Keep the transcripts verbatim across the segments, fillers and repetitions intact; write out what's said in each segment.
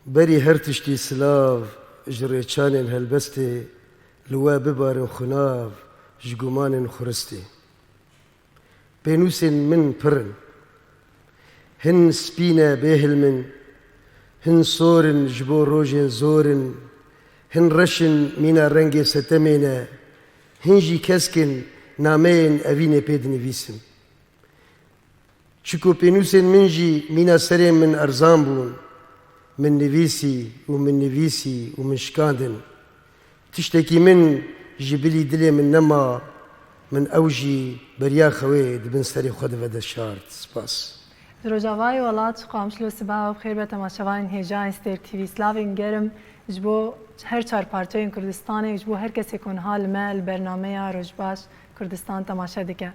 Berî her tiştî silav ji rêçanên helbestê, li we bibarin xunav ji gumanên xuristê. Pênûsên min pir in. Hin spî ne bêhilm in, hin sor in ji bo rojên zor in, hin reş in mîna rengê setemê ne, hin jî kesk in nameyên evînê pê dinivîsim. Çiko pênûsên min jî mîna serê min erzan bûn. Min nivîsî û min nivîsî û min şikandin. Tiştekî min ji bilî dilê min nema, min ew jî beriya xewê di bin serê xwe de vedeşart. Spas. Ji Rojavayê Welat, Qamişlo, sibaha we bi xêr be temaşevanên hêja yên Stêrk T V. Slavên germ ji bo her çar parçeyên Kurdistanê û ji bo her kesê ku niha li me li bernameya Rojbaş Kurdistan temaşe dike.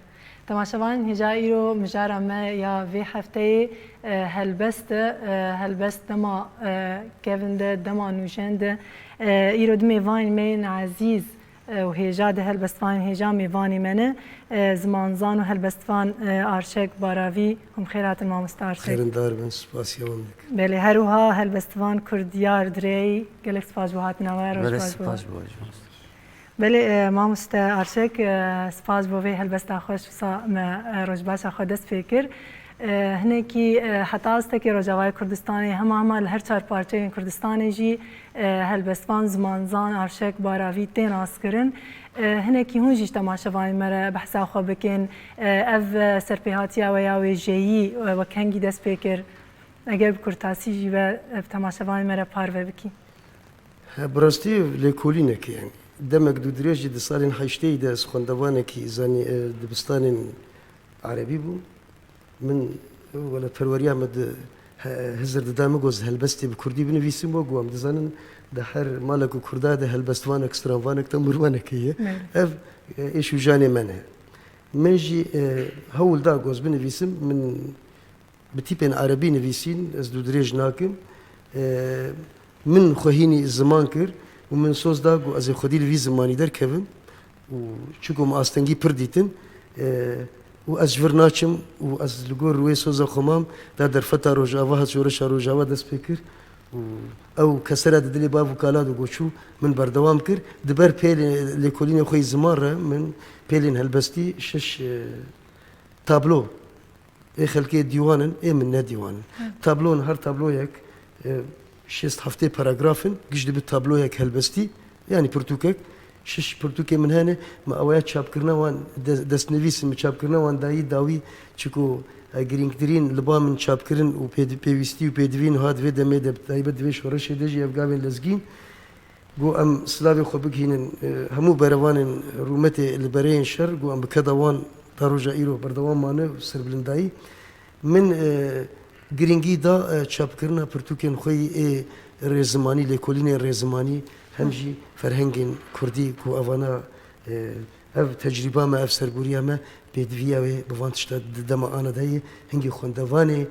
Temaşevanên hêja, îro mijara me ya vê hefteyê, e, helbest e, e, helbest dema, e, kevin de, dema nûjen de. E, îro di mêvanên me yên ezîz, e, û hêja de helbestvanên hêja mêvanê me ne, e, zimanzan û helbestvan, e, Arşek Baravî. Hûn xêr hatin mamoste Arşek. Xêrindar bin, spasiya wan dikim. Belê, her wiha helbestvan Kurdiyar Direy, gelek spas bo hatina we, Belê, rojbaş bo. Spas bo, rojbaş. Belê, e, mamoste Arşek, e, spas bo vê helbesta xweş, wisa me, e, rojbaşa xwe dest pê kir. E, hinekî, e, heta astekê Rojavayê Kurdistanê hema hema li her çar parçeyên Kurdistanê jî, e, helbestvan, zimanzan Arşek Baravî tên naskirin. E, hinekî hûn jî ji temaşevanên me re behsa xwe bikin. E, ev, e, serpêhatiya we ya wêjeyî, e, we kengî dest pê kir? Eger bi kurtasî jî we, e, bi temaşevanên me re parve bikî. He, bi rastî lêkolînek e, yani. Demek dûdirêj jî di salên heştêyî de ez xwendevanekî zanî, e, dibistanên erebî bûm. Min, e, welatperweriya me di, he, hizir dida min got, ez helbestê bi kurdî binivîsim, we got, em dizanin di her malek û kurda de helbestvanek, stranvanek, temûrvanek heye. Evet. Ev, e, êş û janê me ne. Min jî, e, hewl da, got, ez binivîsim, min bi tîpên erebî nivîsîn, ez dûdirêj nakim. E, min xwe hînî ziman kir û min soz da ku ez ê xwedî li vî zimanî derkevim û çiko min astengî pir dîtin, e, û ez ji vir naçim û ez li gor wê soza xwe mam, da derfeta Rojava hat, şoreşa Rojava dest pê kir û ew kesera di dilê bav û kala de got çû, min berdewam kir. Di ber pêlê lêkolînê xwe yî ziman re min pêlên helbestî şeş, e, tablo Ê xelkê dîwan in, ê min ne dîwan in. Hı. Tablon, her tabloyek, e, şêst heftê paragraf in, giş dibe tabloyek helbestî, yanî pirtûkek. Şiş pirtûkê min hene, me awaya çapkirina wan, de-, destnivîs in, me çapkirina wan dayî dawî, çiko, e, girîngtirîn li ba min çapkirin û pêdi-, pêwîstî û pêdivîn ha di vê demê de, bi taybet di vê şoreşê de jî ev gavên lezgîn. Got, em silavê xwe bigihînin, e, hemû berevanên rûmetê li bereyên şer, got, em bi keda wan ta roja îro berdewam mane û serbilindayî. Min, e, girîngî da, e, çapkirina pirtûkên xwe yî ê rêzimanî, lêkolînên rêzimanî, hem jî ferhengên kurdî ku evana, e, ev tecrîba me, ev sergoriya me pêdiviya wê bi van tişta di dema ana de ye. Hingî xwendevanê,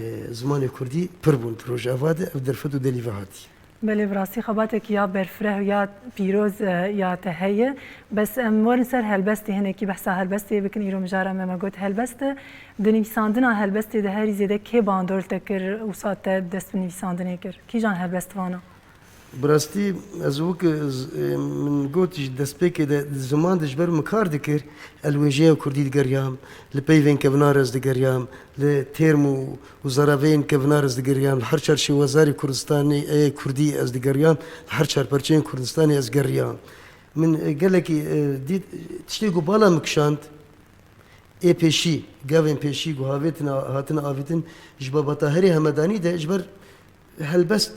e, zimanê kurdî pir bûn di Rojava de, ev derfet û delî ve hatiye. Belê, bi rastî xebatekî ya berfireh û ya pîroz, e, ya te heye. Bes em werin ser helbestê, hinekî behsa helbestê bikin. Îro mijara me, me got helbest e. Di nivîsandina helbestê de herî zêde kê bandor li te kir, wisa te dest bi nivîsandinê kir? Kîjan helbestvan e? Bi rastî ez wek, e, min got jî destpêkê de di ziman de ji ber min kar dikir, ez li wêjeya kurdî digeriyam, li peyvên kevnar ez digeriyam, li têrm û, û zaraveyên kevnar ez digeriyam, li her çar şêwazarê Kurdistanê ê kurdî ez digeriyam, li her çar perçeyên Kurdistanê ez geriyam. Min, e, gelekî, e, dît, tiştê ku bala min kişand, ê pêşî, gavên pêşî ku havêtina, hatine avîtin ji babata herê Hemedanî de, ji ber helbest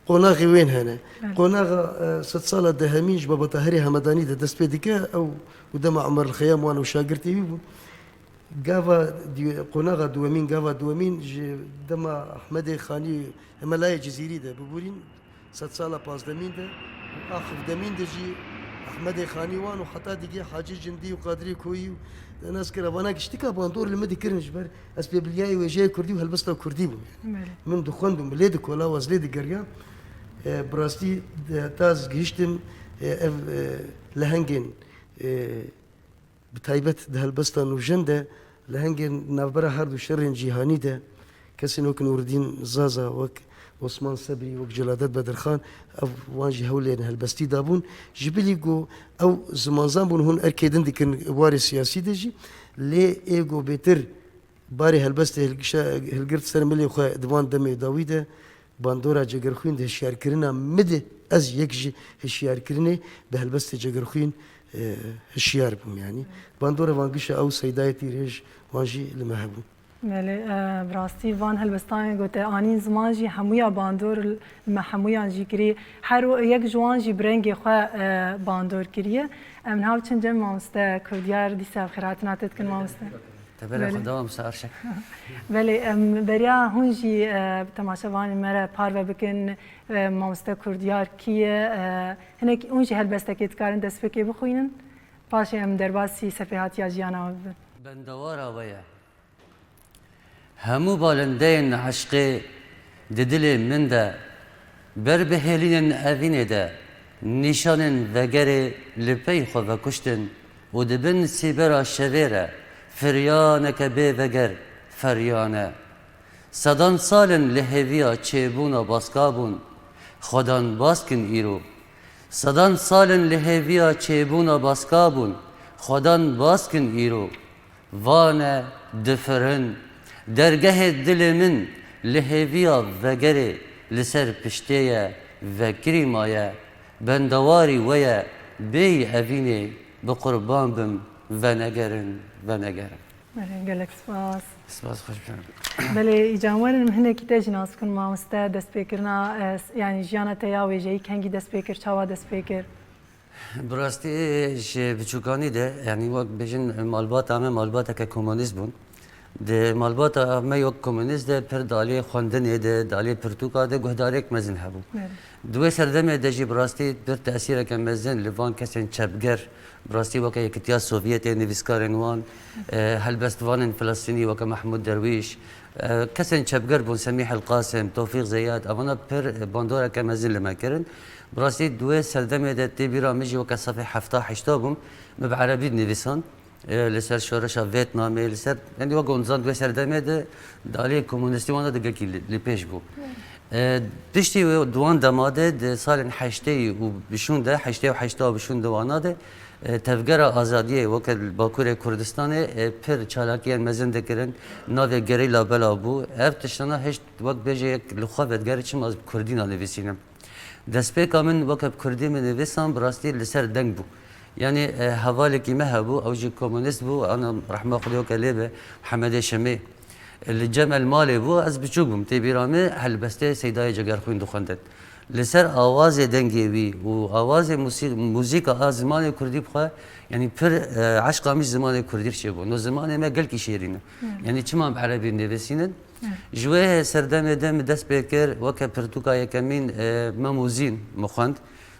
qonaxê wên hene. Evet. Qonaxa, e, sedsala dehemîn ji babata herê Hemedanî de dest pê dike, ew û dema Omer el Xeyam wan û şagirtê wî bûn. Gava dî-, qonaxa duwemîn, gava duwemîn ji dema Ehmedê Xanî, Emelayê Cizîrî de bibûrîn, sedsala pazdemîn de, a hevdemîn de jî Ehmedê Xanî wan û heta digê Hacî Cindî û Qadirê Koyî û nas kir, evana giştika bandor li min dikirin ji ber ez pêbiliyayê wêjeyê kurdî û helbesta kurdî bûm. Belê. Min dixwend û min lê dikola, ez lê digeriyam. E, bi rastî de, heta ez gihiştim, e, ev, e, lehengên, e, Bi taybet di helbesta nûjen de, lehengên navbera her du şerên cîhanî de, kesên wek Nûrdîn Zaza, wek Osman Sebrî, wek Celadet Bedirxan, ev wan jî hewlên helbestî dabûn. Ji bilî ku ew zimanzan bûn, hûn erkê din dikin warê siyasî de jî. Lê ê ku bêtir barê helbestê hilgişa-, hilgirt ser milê xwe di van demê dawî de, bandora Cegerxwîn di hişyarkirina min de, ez yek ji hişyarkirinê bi helbestê Cegerxwîn, e, hişyar bûm, yanî. Bandora van gişa ew Seydayê Tîrêj wan jî li me hebû. Belê, e, bi rastî van helbestanê ku te anîn ziman jî hemûya bandor li me hemûyan jî kirî. Her yek ji wan jî bi rengê xwe, e, bandor kiriye. Em niha biçin cem mamoste Kurdiyar, dîsa bi xêrhatina te dikin mamoste. Te berê Belê. Xwe dewam, Arşe. Belê, em beriya hûn jî, e, temaşevanên me re parve bikin, e, mamoste Kurdiyar kî ye, e, hinek hûn jî helbestekê dikarin destpêkê bixwînin. Paşê em derbasî sefehatiya jiyana we bibin. Bendewara we ye. Hemû balindeyên eşqê di dilê min de, ber bi hêlînên evînê de, nîşanên vegerê li pey xwe vekuştin û di bin sîbera şevê re firyaneke bê veger feryan e. Sedan sal in li hêviya çêbûna baska bûn, xwedan bask in îro. Sedan sal in li hêviya çêbûna baska bûn, xwedan bask in îro. Vane difirin. Dergehê dilê min li hêviya vegerê li ser piştê ye, vekirî maye. Bendewarî we ye, bêyî evînê, bi qurban bim, venegerin, venegerin. Belê, gelek spas. Spas, xweş bibin. Belê, îcan werin, em hinekî te jî nas bikin, mamoste, destpêkirina, e, s-, yanî jiyana te ya wêjeyî kengî dest pê kir, çawa dest pê kir? Bi rastî ji biçûkanî de, yanî wek bêjin malbata me malbateke komunîst bûn. Di malbata me wek komunîst de pir di aliyê xwendinê de, di aliyê pirtûka de guhdariyek mezin hebû. Evet. Di wê serdemê de jî bi rastî pir tesîreke mezin li van kesên çepger, bi rastî weke Yekitiya Sovyetê, nivîskarên wan, e, helbestvanên Filistînî weke Mehmûd Derwîş, e, kesên çepger bûn, Semîh El Qasim, Tofîq Zeyad, evana pir bandoreke mezin li me kirin. Bi rastî di wê serdemê de tê bîra min jî weke sefê hefta heşta bûm, min bi erebî dinivîsan. E, li ser şoreşa Vêtnamê, li ser, yanî wek hûn dizan di wê serdemê de di aliyê komunîstî wan de gelkî li, li pêş bû. E, piştî wê di wan dema de di salên heştê û bişûn de, heştê û heşta û bişûn di wana de, e, Tevgera Azadiyê weke li Bakurê Kurdistanê, e, pir çalakiyên mezin dikirin, navê gerîla bela bû. Ev tiştana hişt wek bêje yek li xwe vedigere çima ez bi kurdî nanivîsînim. Destpêka min weke bi kurdî min nivîsan bi rastî li ser deng bû. Yanî, e, hevalekî me hebû, ew jî komunîst bû, ana rehma Xwedê weke lê be, Hemedê Şemê. E, li cem el malê bû, ez biçûk bûm, tê bîra min helbestê Seydayê Cegerxwîn dixwendin. Li ser awazê dengê wî û awazê musî-, muzîka a zimanê kurdî bi xwe, yanî pir, e, eşqa min ji zimanê kurdî çêbû. No zimanê me gelkî şêrîn e. Hmm. Yanî çima em erebî nivîsînin? Ji wê serdemê de min dest pê kir, weke pirtûka yekemîn, e, Mem û Zîn min xwend.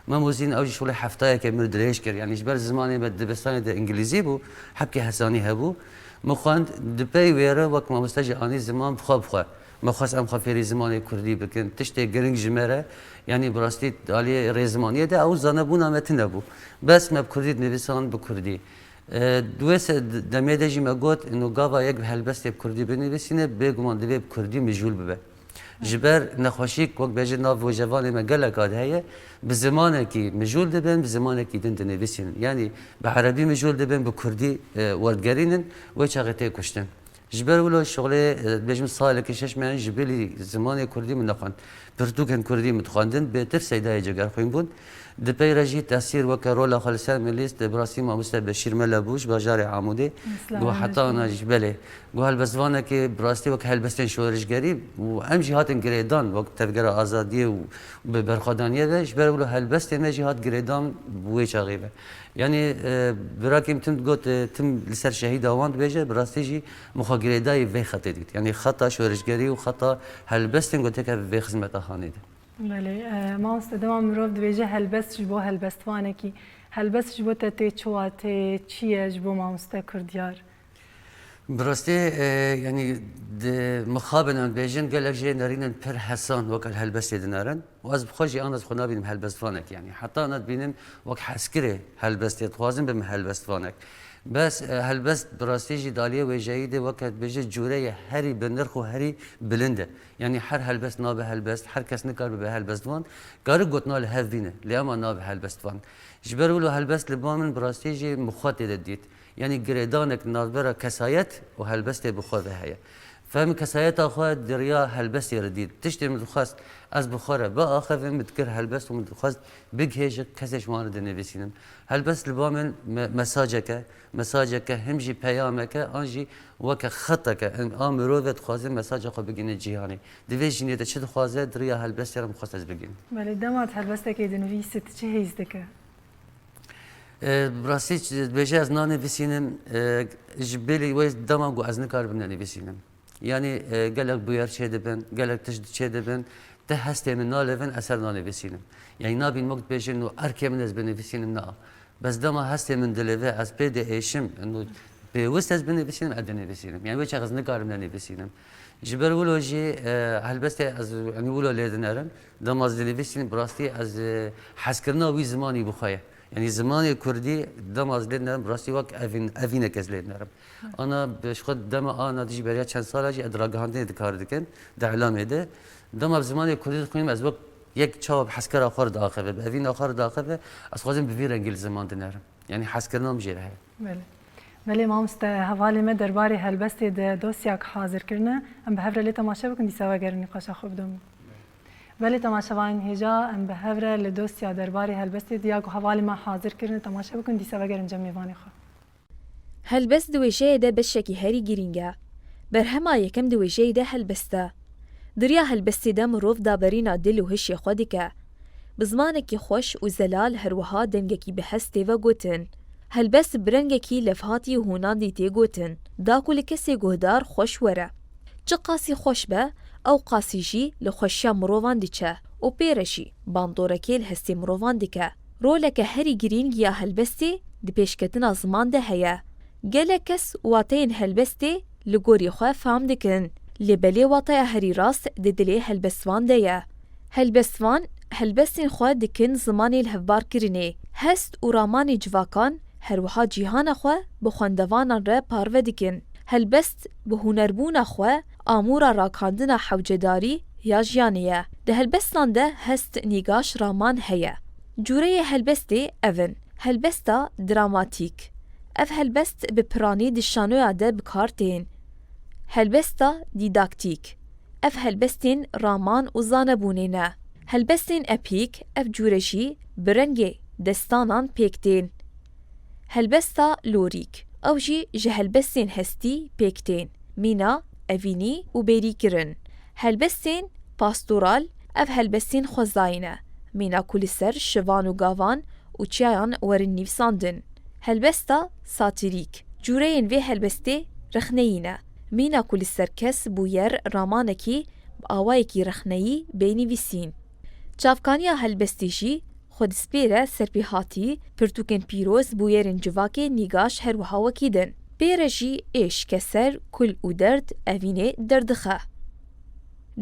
Mem û Zîn ew jî şolê heftayeke min dirêj kir. Yanî ji ber zimanê me dibistanê de îngilîzî bû, hebkê hesanî hebû. Min xwend, di pey wê re wek mamoste jî anî ziman bi xwe bi xwe. Me xwest em xwe fêrî zimanê kurdî bikin. Tiştê giring ji me re, yanî bi rastî aliyê rêzimaniyê de ew zanebûna me tune bû. Bes me bi kurdî dinivîsan, bi kurdî. E, di wê se-, demê de jî me got, ino gava yek bi helbestê bi kurdî binivîsîne, bêguman divê bi kurdî mijûl bibe. Ji ber nexweşîk, wek bêje nav rojevanê me gelek a heye, bi zimanekî mijûl dibin, bi zimanekî din dinivîsînin. Yanî bi erebî mijûl dibin, bi kurdî, e, werdigerînin, wê çaxê tê kuştin. Ji ber wilo şixulê, e, bêjim salekî şeş meyan ji bilî zimanê kurdî min nexwend. Pirtûkên kurdî min dixwendin, bêtir Seydayê Cegerxwîn bûn. Di pey re jî tesîr weke rola xwe li ser min lîst, bi rastî mamoste Beşîr Mele bû ji bajarê Amûdê. Got heta ana jî belê. Got helbestvanekê bi rastî weke helbestên şorişgerî û em jî hatin girêdan wek Tevgera Azadiyê û bi berxwedaniyê ve ji ber wilo helbestê me jî hat girêdan bi wê çaxê ve. Yanî, e, birakî min tim digot, e, tim li ser şehîda wan dibêje, bi rastî jî min xwe girêdayî vê xetê dît. Yanî xeta şorişgerî û xeta helbestên ku têke vê xizmeta hanê de. Belê, e, mamoste, dema mirov dibêje helbest ji bo helbestvanekî, helbest ji bo te tê çi wateyê, çi ye ji bo mamoste Kurdiyar? Bi rastî, e, yanî di mixabin em dibêjin, gelek jê nerînin pir hesan weke li helbestê dinerin. Û ez bi xwe jî an ez xwe nabînim helbestvanek, yanî heta an ez dibînim wek hezkirê helbestê dixwazim bim helbestvanek. Bes, e, helbest bi rastî jî di aliyê wêjeyî de weke dibêje cûreyê herî bi nirx û herî bilind e. Yanî her helbest nabe helbest, her kes nikaribe be helbestvan. Kari gotina li hev bîne, lê ema nabe helbestvan. Ji ber wilo helbest li ba min bi rastî jî min xwe tê de dît. Yanî girêdanek navbera kesayet û helbestê bi xwe ve heye. Fehmî kesayeta xwe di riya helbestê re dît. Tiştê min dixwest ez bi xwe re biaxivim, min dikir helbest û min dixwest bigihêjim kesê ji wan re dinivîsînim. Helbest li ba min me-, mesajek e, mesajek e, him jî peyamek e, an jî weke xeteke, em, a mirove dixwaze mesaja xwe bigihîne cîhanê. Di vê jînê de çi dixwaze, di riya helbestê re min xwest ez bigihînim. Belê, dema tu helbestekê dinivîsî, tu çi hîs dike? E, bi rastî çi dibêje ez nanivîsînim, e, ji bilî wê dema ku ez nikaribim nenivîsînim. Yanî, e, gelek bûyer çêdibin, gelek tişt çêdibin, ti hestê min nalevin, ez ser nanivîsînim. Yanî nabînim wek dibêjin û erkê min ez binivîsînim, na. Bes dema hestê min dileve, ez pê diêşim, û pêwist ez binivîsînim, ez dinivîsînim. Yanî wê çax ez nikarim nenivîsînim. Ji ber wilo jî, e, helbestê ez, yanî wilo lê dinerim. Dema ez dinivîsînim, bi rastî ez, e, hezkirina wî zimanî bi xwe ye. Yanî zimanê kurdî dema ez lê dinerim, bi rastî wek evîn-, evînek ez lê dinerim. Ana bi ji xwe dema ana dijî beriya çend sala jî ez di ragihandinê de kar dikim, di îlamê de. Dema bi zimanê kurdî dixwînim, ez wek yek çawa bi hezkera xwe re diaxive, bi evîna xwe re diaxive, ez xwazim bi vî rengî li ziman dinerim. Yanî hezkirina min jê re heye. Belê. Belê mamoste, hevalê me derbarê helbestê de dosyek hazir kirine. Em bi hev re lê temaşe bikin, dîsa vegerin nîqaşa xwe bidin. Belê temaşevanên hêja, em bi hev re li dosya derbarê helbestê de ya ku hevalê me hazir kirine temaşe bikin, dîsa vegerin cem mêvanê xwe. Helbest di wêjeyê de beşekî herî girîng e. Berhema yekem di wêjeyê de helbest e. Di riya helbestê de mirov daberîna dil û hişê xwe dike. Bi zimanekî xweş û zelal, her wiha dengekî bi hez tê vegotin. Helbest bi rengekî levhatî û hûnandî tê gotin, da ku li kesê guhdar xweş were. Çi qasî xweş be, ew qasî jî li xweşiya mirovan diçe û pê re jî bandorekê li hestê mirovan dike. Roleke herî girîng ya helbestê di pêşketina ziman de heye. Gelek kes wateyên helbestê li gorî xwe fam dikin, lê belê wateya herî rast di dilê helbestvan de ye. Helbestvan, helbestên xwe dikin zimanê lihevbarkirinê, hest û ramanê civakan, her wiha cîhana xwe bi xwendevanan re parve dikin. Helbest bi hunerbûna xwe amûra ragihandina hewcedarî ya jiyanê ye. Di helbestan de hest, nîgaş, raman heye. Cûreyê helbestê ev in: helbesta dramatîk. Ev helbest bi piranî di şanoya de bi kar tên. Helbesta dîdaktîk. Ev helbestên raman û zanebûnê ne. Helbestên epîk, ev cûre jî bi rengê destanan pêk tên. Helbesta lorîk, ew jî ji helbestên hestî pêk tên, mîna, evînî û bêrîkirin. Helbestên pastoral, ev helbestên xwezayî ne, mîna ku li ser şivan û gavan û çiyayan werin nivîsandin. Helbesta satîrîk, cûreyên vê helbestê rexneyî ne, mîna ku li ser kes, bûyer, ramanekî bi awayekî rexneyî bê nivîsîn. Çavkaniya helbestê jî xwe dispêre serpêhatî, pirtûkên pîroz, bûyerên civakê, nîgaş, her wiha wekî din. Pê re jî êş, keser, kul û derd evînê derdixe.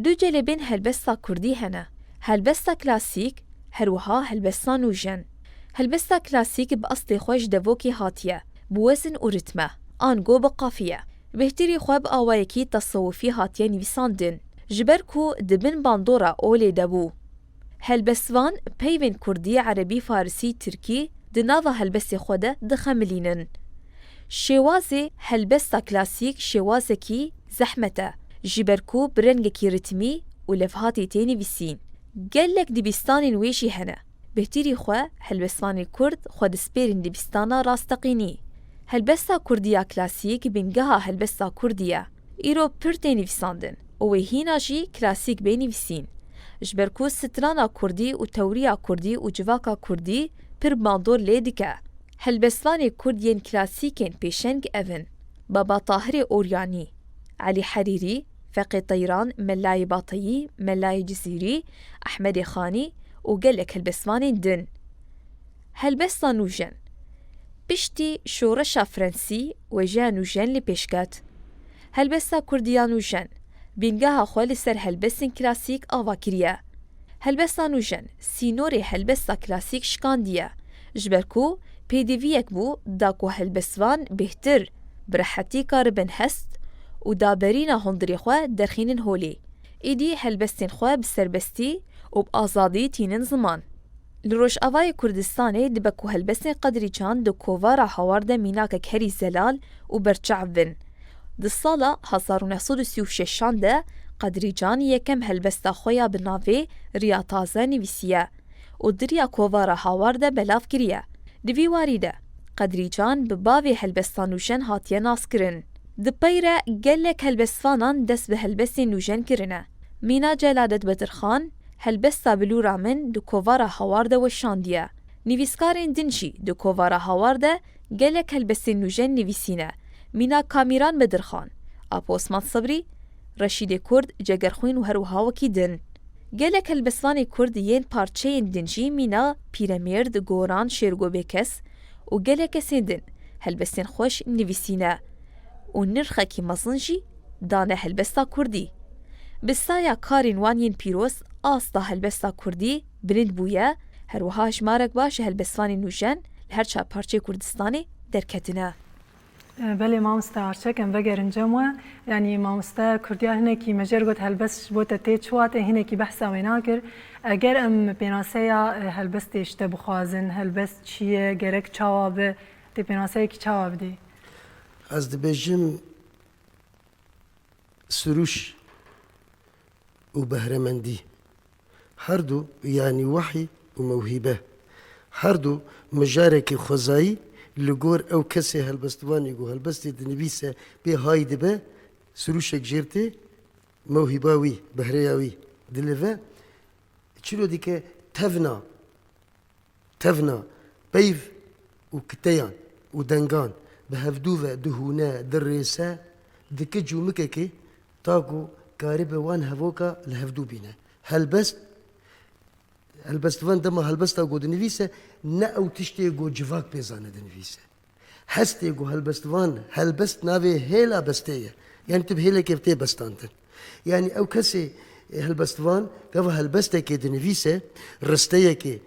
Du celebên helbesta kurdî hene: helbesta klasîk, her wiha helbesta nûjen. Helbesta klasîk bi eslê xwe ji devokê hatiye, bi wezin û ritme, ango bi qafiye. Bêhtirî xwe bi awayekî tesewifî hatiye nivîsandin, ji ber ku di bin bandora olê de bû. Helbestvan peyvên kurdî, erebî, farisî, tirkî di nava helbestê xwe de dixemilînin. Şêwazê helbesta klasîk şêwazekî zehmet e, ji ber ku bi rengekî ritmî û levhatî tê nivîsîn. Gelek dibîstanên wê jî hene. Bêhtirî xwe helbestvanên kurd xwe dispêrin dibîstana rasteqînî. Helbesta kurdî ya klasîk bingeha helbesta kurdî ye. Îro pir tê nivîsandin û wê hîna jî klasîk bê nivîsîn. Ji ber ku strana kurdî û tewriya kurdî û civaka kurdî pir bandor lê dike. Helbestvanê kurd yên klasîkên pêşeng ev in: Baba Tahirê Oryanî, Elî Herîrî, Feqê Teyran, Melayê Bateyî, Melayê Cizîrî, Ehmedê Xanî û gelek helbestvanên din. Helbesta nûjen. Piştî şoreşa Frensî, wêjeya nûjen li pêş ket. Helbesta Kurdî ya nûjen bîngeha xwe li ser helbestên klasîk ava kiriye. Helbesta nûjen sînorê helbesta klasîk şikandiye, ji ber ku pêdiviyek bû da ku helbestvan bêhtir, bi rehetî karibin hest û daberîna hundirê xwe derxînin holê. Îdî helbestên xwe bi serbestî û bi azadî tînin ziman. Li Rojavayê Kurdistanê dibe ku helbestên Qedrîcan di kovara Hawar de mînakek herî zelal û berçav bin. Di sala hezar û neh sed û sî û şeşan de Qedrîcan yekem helbesta xwe ya bi navê Riya Taze nivîsiye û di riya kovara Hawar de belav kiriye. Di vî warî de Qedrîcan bi bavê helbesta nûjen hatiye naskirin. Di pey re gelek helbestvanan dest bi helbestên nûjen kirine. Mîna Celadet Bedirxan helbesta Bilûra Min di kovara Hawar de weşandiye. Nivîskarên din jî di kovara Hawar de gelek helbestên nûjen nivîsîne. Mîna Kamîran Bedirxan, Apo Osman Sebrî, Reşîdê Kurd, Cegerxwîn û her wiha wekî din. Gelek helbestvanê Kurd yên parçeyên din jî mîna Pîremêrd, Goran, Şêrgo Bêkes û gelek kesên din helbestên xweş nivîsîne û nirxekî mezin jî dane helbesta Kurdî. Bi saya karên wan yên pîroz asta helbesta Kurdî bilind bûye, her wiha jimarek baş ji helbestvanên nûjen li her çar parçeyê Kurdistanê derketine. Belê mamoste Arçek, em vegerin cem we. Yanî mamoste Kurdiya hinekî me jê re got helbest ji bo te tê çi watê, hinekî behsa wê nakir. Eger em pênaseya, e, helbestê ji te bixwazin, helbest çi ye, gerek çawa be, tê pênaseyekî çawa bidî? Ez dibêjim sirûş û behremendî. Her du, yanî wehî û mewhîbe, her du mijarekî xwezayî li gor ew kesê helbestvanî ku helbestê dinivîse pê hay dibe, sirûşek jêr tê, mewhîba wî, behreya wî dilive. Çilo dike tevna, tevna peyv û kiteyan û dengan bi hevdû ve dihûne, dirêse, dike cûmikekê ta ku karibe wan hevoka li hevdû bîne. Helbest, helbestvan dema helbesta ku dinivîse, ne ew tiştê ku civak pê zane dinivîse. Hestê ku helbestvan, helbest navê hêla bestê ye. Yanî tu bi hêlekê tê bestandin. Yanî ew kesê, e, helbestvan, gava helbestekê dinivîse, risteyekê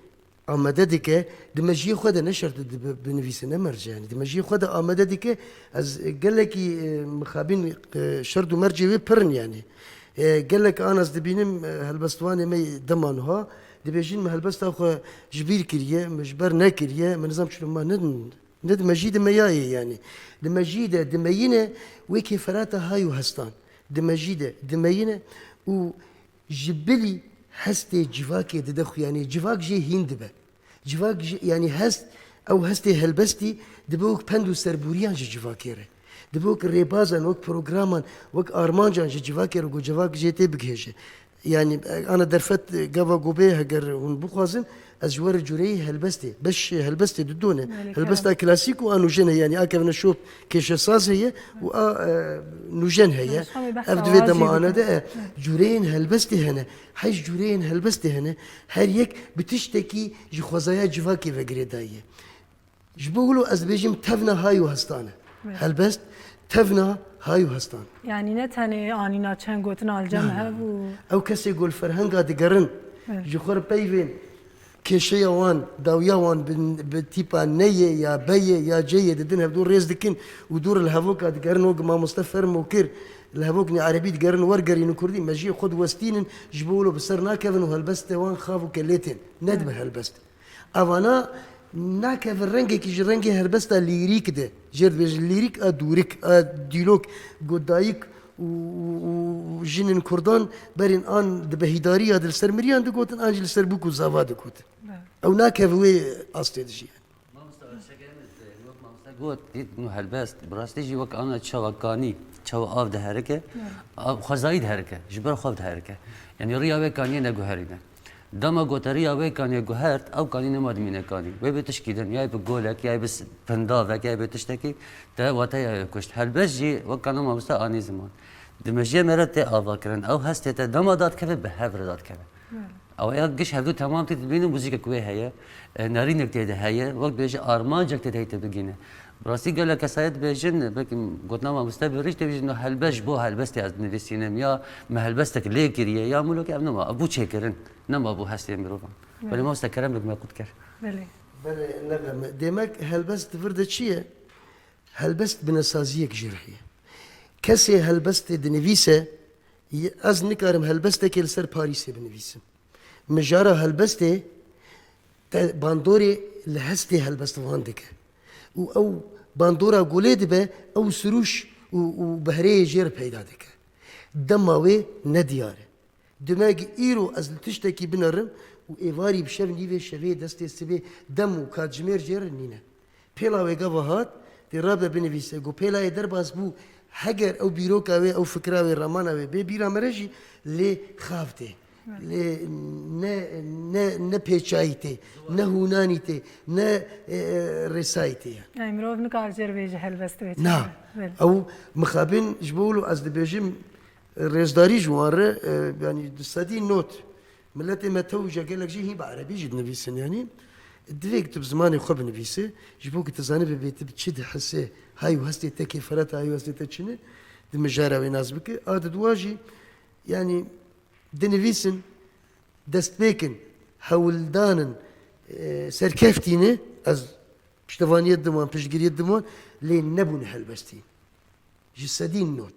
amade dike, di mejiyê xwe de ne şert e di bi-, binivîse, ne merc e yanî. Di mejiyê xwe de amade dike, ez gelekî, e, mixabîn, e, şert û mercê wê pir in yanî. E, gelek an ez dibînim, e, helbestvanê me dema niha dibêjin, min helbesta xwe ji bîr kiriye, min ji ber nekiriye, min nizam çilo ma ne, ne di mejî de me ya yê yanî. Di mejî de dimeyîne wê kêferata hay û hestan. Di mejî de dimeyîne û ji bilî hestê civakê dide xwe, yanî civak jê hîn dibe. Civak jî, yanî hest, ew hestê helbestî dibe wek pend û serbûriyan ji civakê re. Dibe wek rêbazan, wek programan, wek armancan ji civakê re ku civak jê tê bigihêje. Yanî, e, ana derfet, e, gava ku bê, heger hûn bixwazin, ez ji we re cureyê helbestê, beşê helbestê didone. Belê, Helbesta kerem. klasîk û a nûjen heye, yanî a kevneşop kêşesaz heye û a, e, nûjen heye. Nûjen heye, behsa Ev divê wa dema jî ana bikin. de, e, cureyên helbestê hene. Hej cureyên helbestê hene. Her yek bi tiştekî ji xwezaya civakê ve girêdayî ye. Ji bo wilo ez dibêjim tevna hay û hestan e. Evet. Helbest tevna hay û hestan. Yanî ne tenê anîna çend gotina li cem Na, na, hev na. û Ew kesê ku li ferhenga digerin, Evet. ji xwe re peyvên kêşeya wan, dawiya wan bi, bi tîpa neyê ya beyê ya ceyê didin hevdû rêz dikin û dû re li hevoka digerin wek mamoste fermo kir, li hevoknê erebî digerin wergerînin kurdî, mejiyê xwe diwestînin, ji bo wilo bi ser nakevin û helbestê wan xav û kelê tên. Nedibe Evet. helbest. Evana nakeve rengekî ji rengê helbesta lîrîk de. Jêr dibêje lîrîk a dûrik, a dîlok, ku dayik û, û, û jinên kurdan berên an di behîdariya de li ser miriyan digotin, an jî li ser bûk û zava digotin. Evet. Ew nakeve wê astê de jî. Mamoste Erşek, em, wek mamoste got, dît, nu helbest, bi rastî jî wek ana çawa kanî, çawa av diherike, Evet. av, xwezayî diherike, ji ber xwe diherike. Yanî riya wê kaniyê neguherîne. Dema goteriya wê kaniyê guhert, ew kanî nema dimîne kanî. Wê bê tişkî din, ya yê bi golek, ya yê bi s-, pindavek, ya yê bi tiştekî, te wateya wê kuşt. Helbest jî, wek kana mamoste anî ziman. Di mejiyê me re tê avakirin. Ew hestê te dema dadikeve, bi hev re dadikeve. Belê. Ew ya giş hevdû temam tê dibînin, muzîkek wê heye, e, nerînek tê de heye, wek dibêje armancek tê de heye te bigîne. Rastî gelek kesayê dibêjin, belkî gotina mamoste bi rîş tê bêjin, helbest ji bo helbestê ez dinivîsînim, ya me helbestek lê kiriye, ya mûlokê ev nema, ev bû çêkirin, nema bû hestê mirovan. Belê. Belê mamoste kerem bik me qut ker. Belê. Belê, ne xeme. Demek helbest di vir de çi ye? Helbest binesaziyek jê re heye. Kesê helbestê dinivîse, ez nikarim helbestekê li ser Parîsê binivîsim. Mijara helbestê te bandorê li hestê helbestvan dike. Û ew bandora golê dibe, ew sirûş û, û behreyê jê re peyda dike. Dema wê nediyar e. Dimegî îro ez li tiştekî binerim û êvarî bi şev nîvê şevê destê sibê dem û katjimêr jê re nîne. Pêla wê gava hat, tê rabe binivîse, got, pêlayê derbas bû, heger ew bîroka wê, ew fikra wê, ramana wê bê bîra me re jî lê xav tê. Lê ne, ne, ne pêçayî tê, ne hûnanî tê, ne, e, e, rêsayî tê yani. Yani mirov nikare jê re bêje helbest wê çi Na. Belê. Ew mixabin ji bo wilo ez dibêjim, e, rêzdarî ji wan re, e, yani di sedî not. Miletê me tew je gelek jî hîn bi erebî jî dinivîsin yani. Divê ku tu bi zimanê xwe binivîsî, ji bo ku tu zanibî bê tu bi çi dihesê, hay û hestê te kêferat e, hay û hestê te çi ne, di mijara wê nas bike. A di dua jî, yani, dinivîsin, destpêk in, hewldan in, e, serkeftî ne, ez piştevaniyê didim wan, piştgiriyê didim wan, lê nebûn helbestî. Ji sedî not.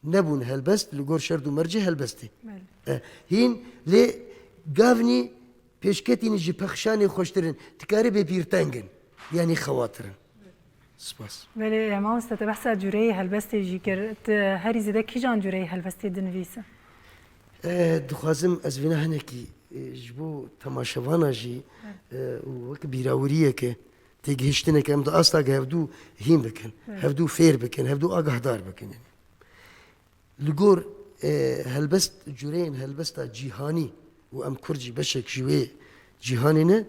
Nebûn helbest, li gor şert û mercê helbestê. Belê. E, hîn lê gavnî pêşketînî ji pexşanê xweştir in. Dikarî bê pîrteng in. Yanî xewatir in. Spas. Belê, mamoste, te behsa cûreyê helbestê jî kir. Tu herî zêde kîjan cûreyê helbestê dinivîse? E, dixwazim ez vêna hinekî, e, ji bo temaşevana jî, e, û wek bîrawiriyeke, têgihiştineke em di asta ge hevdû hîn bikin, Evet. hevdû fêr bikin, hevdû agahdar bikin. Li gor, e, helbest, cûreyên helbesta cîhanî û em kurd jî beşek ji wê cîhanê ne,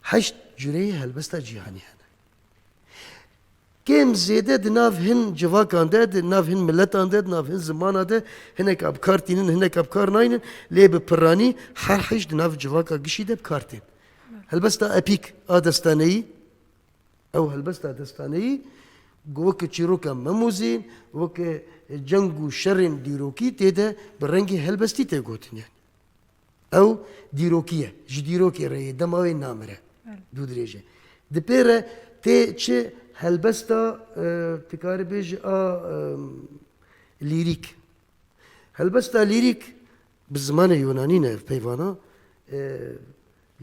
heşt cûreyê helbesta cîhanî hene. Kêm zêde di nav hin civakan de, di nav hin miletan de, di nav hin zimana de hineka bi kar tînin, hineka bi kar naynin, lê bi piranî her heşt di nav civaka gişî de bi kar tên. Helbesta epîk a destaneyî, ew helbesta destaneyî, weke çîroka Memûzîn, weke ceng û şerên dîrokî tê de bi rengê helbestî tê gotin yani. Ew dîrokî ye. Ji dîrokê re yê, dema wê namire. Belê. Dû dirêj e. Di pê re tê çi helbesta, e, tu karî bêjî a, e, lîrîk. Helbesta lîrîk bi zimanê Yunanî ne ev peyvana. E,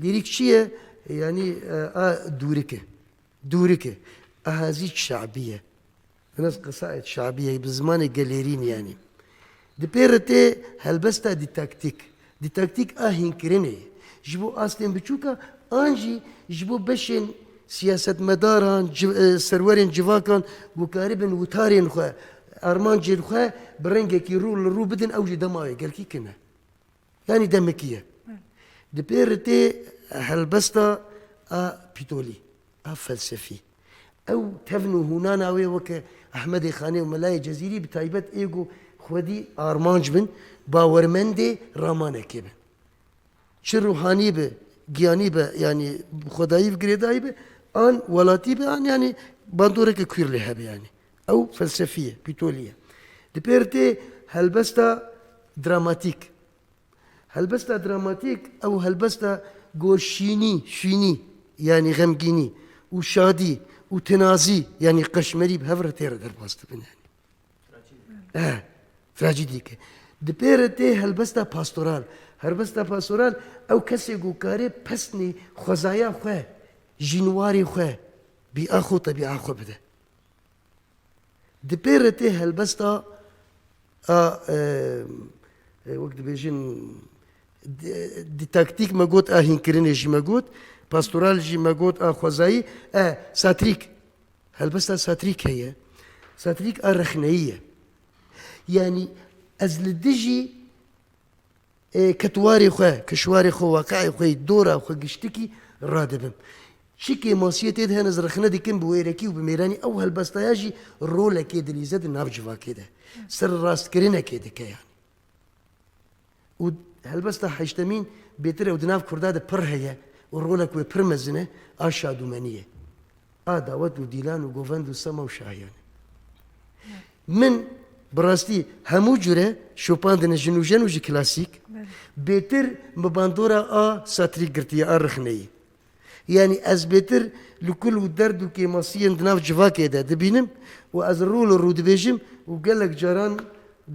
lîrîk çi ye? Yanî, e, a dûrik e. Dûrik e. Ehazî şabî ye. Hinek qesaîd şabî ye, bi zimanê gelêrîn yanî. Di pê re tê helbesta dîtaktîk. Dîtaktîk a hînkirinê ye. Ji bo astên biçûka an jî ji bo beşên siyasetmedaran, ci-, e, serwerên civakan ku karibin witarên xwe, armancên xwe bi rengekî rû li rû bidin, ew jî dema wê gelkî kine. Yanî demekî ye. Di pê re tê helbesta a pîtolî, a felsefî. Ew tevn û hûnana wê weke Ehmedê Xanê û Melayê Cezîrî bi taybet ê ku xwedî armanc bin, bawermendê ramanekê bin. Çi ruhanî be, giyanî be, yanî xwedayî ve girêdayî be, an welatî be, an yanî bandoreke kwîr lê hebe yanî. Ew felsefî ye, pîtolî ye. Di pê re tê helbesta dramatîk. Helbesta dramatîk, ew helbesta ku şînî, şînî, yanî xemgînî û şadî û tinazî, yanî qeşmerî bi hev re tê re derbas dibin yanî. Eh, trajîdîk e. Di pê re tê helbesta pastoral. Helbesta pastoral, ew kesê ku kare pesnê xwezaya xwe, jînwarê xwe, bîa xwe, tebîa xwe bide. Di pê re tê helbesta a, e, e, wek dibêjin, di-, dîtaktîk me got, a hînkirinê jî me got, pastoral jî me got, a xwezayî, e, satirîk. Helbesta satirîk heye. Satirîk a rexneyî ye. Yanî ez li dijî e, ketwarê xwe, kişwarê xwe, waqiê xwe, dora xwe giştikî radibim. Çi kêmasiyê tê de hene, ez rexne dikim bi wêrekî û bi mêranî, ew helbestaya jî rolekê dilîze di nav civakê de. Serrastkirinekê dike yanî. Û helbesta heştemîn bêtir e û di nav kurda de pir heye û rolek wê pir mezin e, a şadûmenî ye. A dawet û dîlan û govend û sema û şahiyan e. Min bi rastî hemû cure şopandine ji nûjen û ji klasîk. Belê. Bêtir min bandora a satirî girtiye, a rixneyî. Yanî ez bêtir li kul û derd û kêmasiyên di nav civakê de dibînim û ez rû li rû dibêjim û gelek caran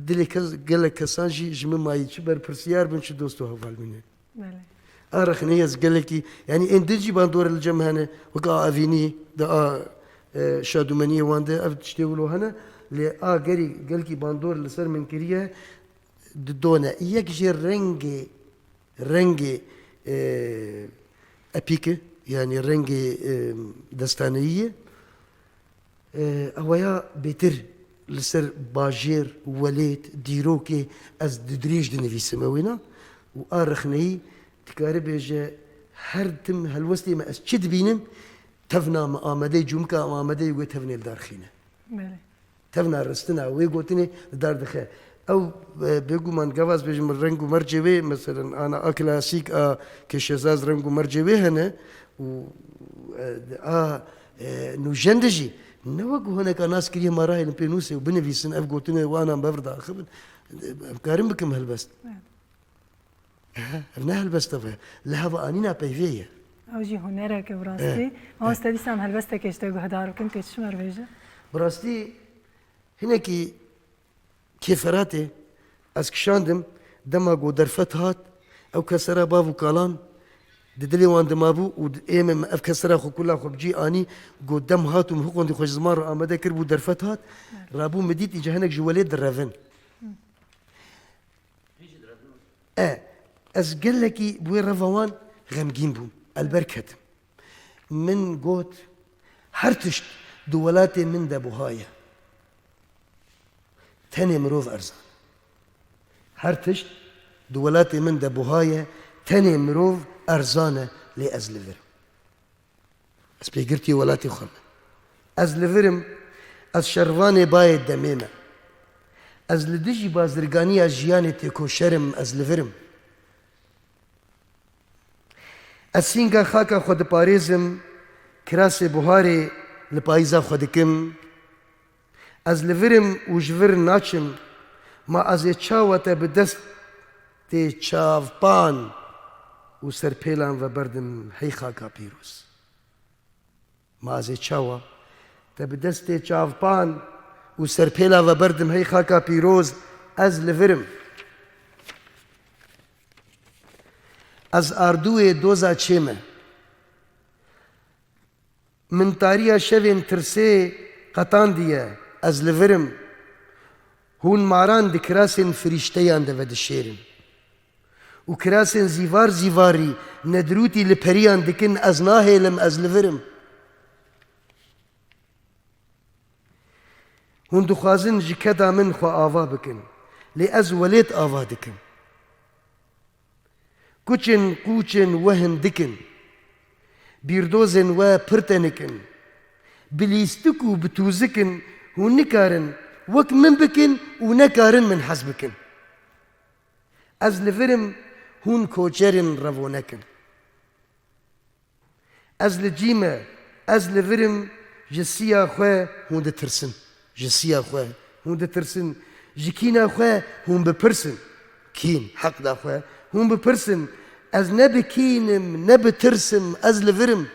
dilê kes, gelek kesan jî ji min mayî çi berpirsiyar bin, çi dost û heval min in. Belê. A rexneyê ez gelekî, yanî ên din jî bandor li cem hene, wek a evînî de, a, e, şadumeniyê wan de ev tiştê wilo hene, lê a gerî gelkî bandor li ser min kiriye, didone. Yek jê rengê, rengê, e, epîk e, yanî rengê, e, destaneyî ye. E, ew ya bêtir li ser bajêr, welêt, dîrokê ez di dirêj dinivîsim ewêna û a rexneyî dikare bêje, her tim helwestê me ez çi dibînim, tevna min amedeyî, cûmika min amedeyî wê tevnê li dar xîne. Belê. Tevna ristina wê gotinê li dar dixe. Ew, e, bêguman gava ez bêjim reng û mercê wê, meselen, ana a klasîk, a kêşezaz reng û mercê wê hene û, e, a, e, nûjen de jî ne wek honeka nas kiriye ma rahêlin pê nûsê û binivîsin, ev gotinê wana bev daxibin. Em karin bikim helbest. Evet. Ehe, ev ne helbest ev e. Li heva anîna peyvê ye. Ew jî hunerek e bi rastî. Eh, eh. Mamoste dîsan helbestekê ji te guhdar bikin, tê çi me re bêje? Bi rastî hinekî kêferatê ez kişandim, dema ku derfet hat, ew kesera bav û kalan di dilê wan de mabû û di-, ê min ev kesera xwe kula xwe bi cî anî, ku dem hat û min hiqondî xwe ji ziman re amade kir bû, derfet hat, rabû min dît îca hinek ji welê direvin. E, ez gelekî bi wê reva wan xemgîn bûm. Elber ketim. Min got, her tişt di welatê min de buha ye. Tenê mirov erzan e. Her tişt di welatê min de buha ye, tenê mirov erzan e, lê ez li vir im. Ez pêgirtî welatê xwe me. Ez li vir im, ez şervanê bayê demê me. Ez li dijî bazirganiya jiyanê têkoşer im, ez li vir im. Ez sînga xaka xwe diparêzim, kirasê buharê li payîza xwe dikim. Ez li vir im û ji vir naçim, ma ez ê çawa te bi destê çavpan û serpêlan ve berdim hey xaka pîroz. Ma ez ê çawa te bi destê çavpan û serpêla ve berdim hey xaka pîroz, ez li vir im. Ez ardûyê doza çê me. Min tariya şevên tirsê qetandiye, ez li vir im. Hûn maran di kirasên firîşteyan de vedişêrin. Û kirasên zîvar zîvarî nedrûtî li periyan dikin, ez nahêlim, ez li vir im. Hûn dixwazin ji keda min xwe ava bikin, lê ez welêt ava dikim. Kuçin qûçin we hindik in. Bîrdozên we pir tenik in. Bi lîstik û bi tûzik in, hûn nikarin wek min bikin û nekarin min hez bikin. Ez li vir im, hûn koçer in, revonek in. Ez li cî me, ez li vir im, ji siya xwe hûn ditirsin. Ji siya xwe hûn ditirsin. Ji kîna xwe hûn bipirsin. Kîn, heqda xwe hûn bipirsin. Ez ne bi kîn im, ne bi tirs im, ez li vir im.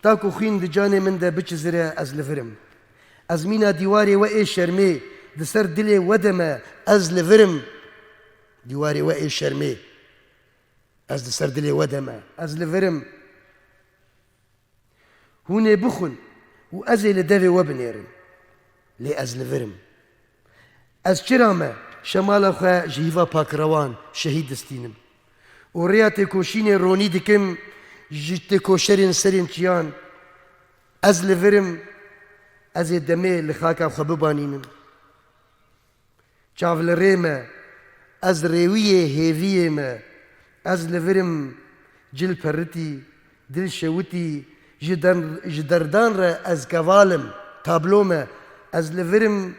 Ta ku xwîn di canê min de biçizire, ez li vir im. Ez mîna dîwarê we ê şermê di ser dilê we de me, ez li vir im. Dîwarê we ê şermê, ez di ser dilê we de me, ez li vir im. Hûn ê bixwin û ez ê li devê we binêrim. Lê ez li vir im. Ez çira me şemala xwe ji hîva pakrewan şehîd distînim û rêya têkoşînê ronî dikim ji têkoşerên serên çiyan. Ez li vir im, ez ê demê li xaka xwe bibanînim. Çav li rê me, ez rêwiyê hêviyê me, ez li vir im, cil peritî, dil şewitî, ji den-, ji derdan re ez keval im, tablo me, ez li vir im,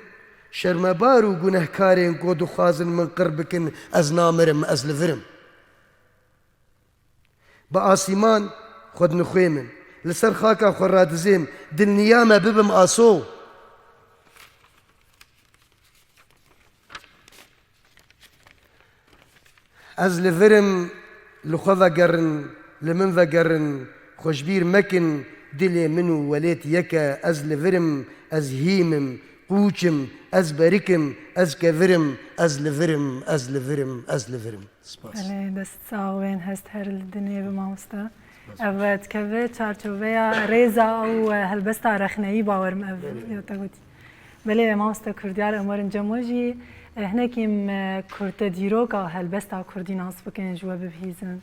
şermebar û gunehkarên ku dixwazin min qir bikin, ez namirim, ez li vir im. Bi asîman xwe dinixwêmim, li ser xaka xwe radizêm, dilniya me bibim aso. Ez li vir im, li xwe vegerin, li min vegerin, xwe ji bîr mekin, dilê min û welêt yek e, ez li vir im, ez hîm im, qûç im, ez berik im, ez kevir im, ez li vir im, ez li vir im, ez li vir im. Spas. Belê, dest sax bên, hest her li dinê bi mamoste. Spas. Ev, e, dikeve çarçoveya rêza û, e, helbesta rexneyî bawerim ev Belê. ya te gotî. Belê, mamoste Kurdiyar, em werin cem we jî, e, hinekî me kurte dîroka helbesta Kurdî nas bikin, ji we bibihîzin.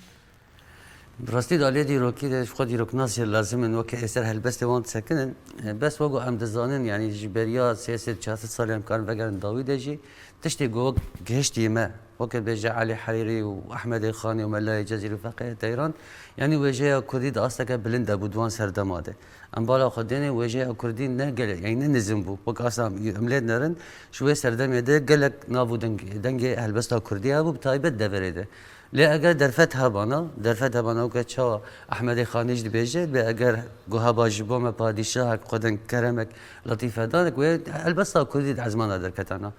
Bi rastî de aliyê dîrokî de ji xwe dîroknasiyê lazim in, weke êser helbestê wan disekinin. E, bes wek ku em dizanin, yanî ji beriya sê sed çar sed salê em karin vegerin dawî de jî, tiştê ku wek gihiştî me, weke bêje Elî Herîrî û Ehmedê Xanî û Melayê Cezîrî û Feqihê Teyran, yanî wêjeya Kurdî di asteke bilind de bû di wan serdema de. Em bala xwe dênê wêjeya Kurdî ne gelek, yanî ne nizim bû. Wek asta em lê dinerin, ji wê serdemê de gelek nav û deng-, dengê helbesta Kurdî hebû, bi taybet deverê de. Lê eger derfet hebana, derfet hebana weke çawa Ehmedê Xanî jî dibêje, lê eger ku heba ji bo me padîşahek, xwedin keremek, letîfedanek, wê helbesta Kurdî di ezmana derketana.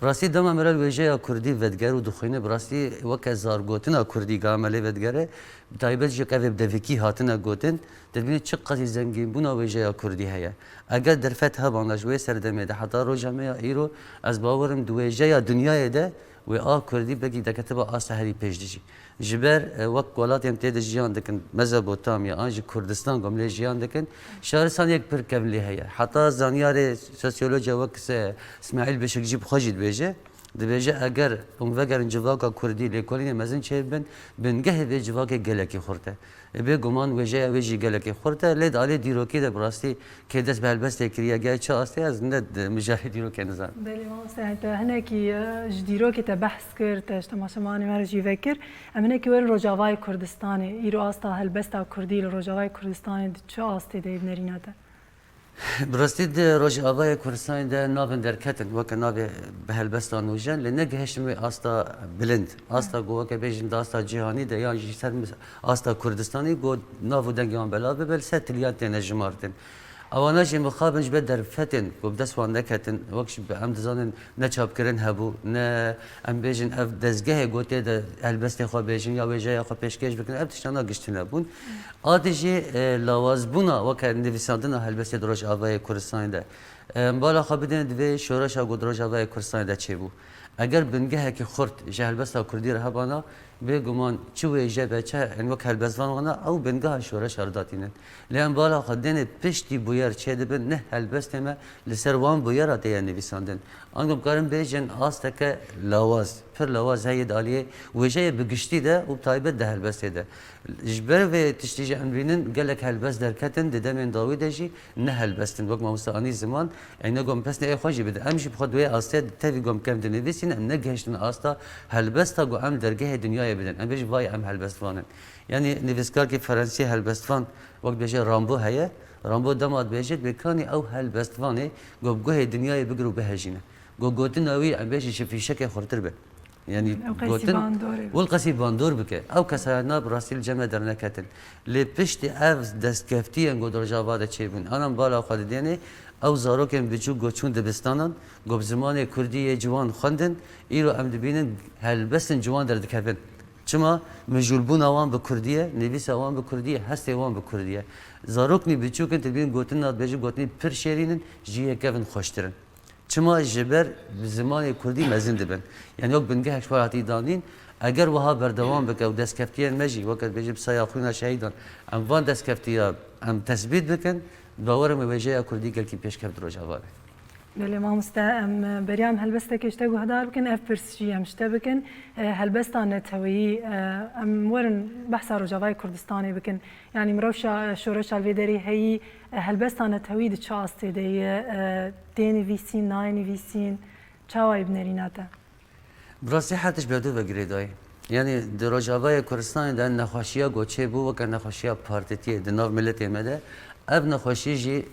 Bi rastî dema me re wêjeya Kurdî vediger û dixwîne, bi rastî weke zargotina Kurdî ga me lê vedigere, bi taybet jî weke evê bi devikî hatine gotin, dibînî çi qasî zengînbûna wêjeya Kurdî heye. Eger derfet hebana ji wê serdemê de heta roja me ya îro, ez bawer im di wêjeya dinyayê de wê a Kurdî belkî deketiba asta herî pêş de jî. Ji ber, e, wek welatên tê de jiyan dikin, Mezopotamya, an jî Kurdistan ku em lê jiyan dikin, şaristaniyek pir kevn lê heye. Heta zanyarê sosyolojiya wek se-, Smaîl Bişik jî bi xwe jî dibêje, dibêje, eger hûn vegerin civaka Kurdî lêkolînê mezin çêbibin, bingehê vê civakê gelekî xurt e. E, bêguman wêjeya wê jî gelekî xurt e, lê di alê dîrokî de bi rastî kê dest bi helbestê kiriye, gel çi astê, ez ne di mijarê dîrokê nizanim. Belê, mamoste, yani te hinekî, e, ji dîrokê te behs kir, te ji temaşevanê me re jî vekir. Em hinekî werin Rojavayê Kurdistanê. Îro asta helbesta Kurdî li Rojavayê Kurdistanê di çi astê de yê bi nerîna te? Bi rastî di Rojavayê Kurdistanê de navên derketin, weke navê bi helbesta nûjen, lê negihiştin wê asta bilind. Asta ku weke bêjin di asta cîhanî de yan jî ser mis-, asta Kurdistanê ku nav û dengê wan belav bibe, li ser tiliyan têne jimartin. Ewana jî mixabin ji ber derfetên ku bi dest wan neketin, wek ji em dizanin ne çapkirin hebû, ne em bêjin ev dezgehê ku tê de helbestê xwe bêjin ya wêjeya xwe pêşkêş bikin, ev tiştana giş tune bûn. A dijî, e, lawazbûna weke nivîsandina helbestê di Rojavayê Kurdistanê de. E, em bala xwe bidin di vê şoreşa ku di Rojavayê Kurdistanê de çêbû. Eger bingehekî xurt ji helbesta Kurdî re hebana, bêguman çi wêje be, çi, yani wek helbestvan wana, ew bingeha şoreşa re datînin. Lê em bala xwe dênê piştî bûyer çêdibin, ne helbestê me li ser wan bûyera tê ye nivîsandin. Ango em karin bêjin asteke lawaz, pir lawaz heye di aliyê wêjeyê bi giştî de û bi taybet di helbestê de. Ji ber vê tiştî jî em dibînin gelek helbest derketin di demên dawî de jî ne helbest in. Wek mamoste anî ziman, ey ne gom pesnê ê xwe jî bidin. Em jî bi xwe di wê astê tevî gom kem dinivîsîn, em negihiştin asta helbesta ku em dergehê dinyayê bidin. Em bêjin vay em helbestvan in. Yanî nivîskarkî Fransî helbestvan, wek dibêje Rambo heye. Rambo dema dibêje, dibê kanî ew helbestvanê ku bi guhê dinyayê bigir û bihejîne. Ku gotina wî, em bêjin, ji fîşekê xurtir be. Yanî Ew qeysî gotin, bandorê be. Wil qesî bandor bike. Ew kesayetna bi rastî li cem me derneketin. Lê piştî ev destkeftiyên ku di Rojava de çêbûn, anan bala xwe didênê, ew zarokên biçûk ku çûn dibistanan, ku bi zimanê Kurdî yê ciwan xwendin, îro em dibînin helbestên ciwan derdikevin. Çima? Mijûlbûna wan bi Kurdî ye, nivîsa wan bi Kurdî ye, hestê wan bi Kurdî ye. Zaroknî biçûk in, tu dibîn gotina dibêjin, gotinî pir şêrîn in, ji yê kevin xweştir in. Çima? Ji ber bi zimanê Kurdî mezin dibin. Yanî wek bingehek ji xwe hatî danîn, eger wiha berdewam bike û destkeftiyên me jî, weke dibêjin bi saya xwîna şehîdan, em van destkeftiya em tesbît bikin, bawer im wêjeya Kurdî gelkî pêşkev di Rojava de. Belê mamoste, em beriya em helbestekê ji te guhdar bikin, ev pirs jî em ji te bikin. E, helbesta neteweyî, e, em werin behsa Rojavayê Kurdistanê bikin. Yanî mirov şa-, şoreşa li vê derê heyî, e, helbesta neteweyî di çi astê de ye, e, tê nivîsîn, nayê nivîsîn, çawa yê bi nerîna te? Bi rastî her tişt bi hev du ve girêdayî. Yanî di Rojavayê Kurdistanê de nexweşiya ku çêbû weke nexweşiya partîtiyê di nav miletê me de, ev nexweşî jî,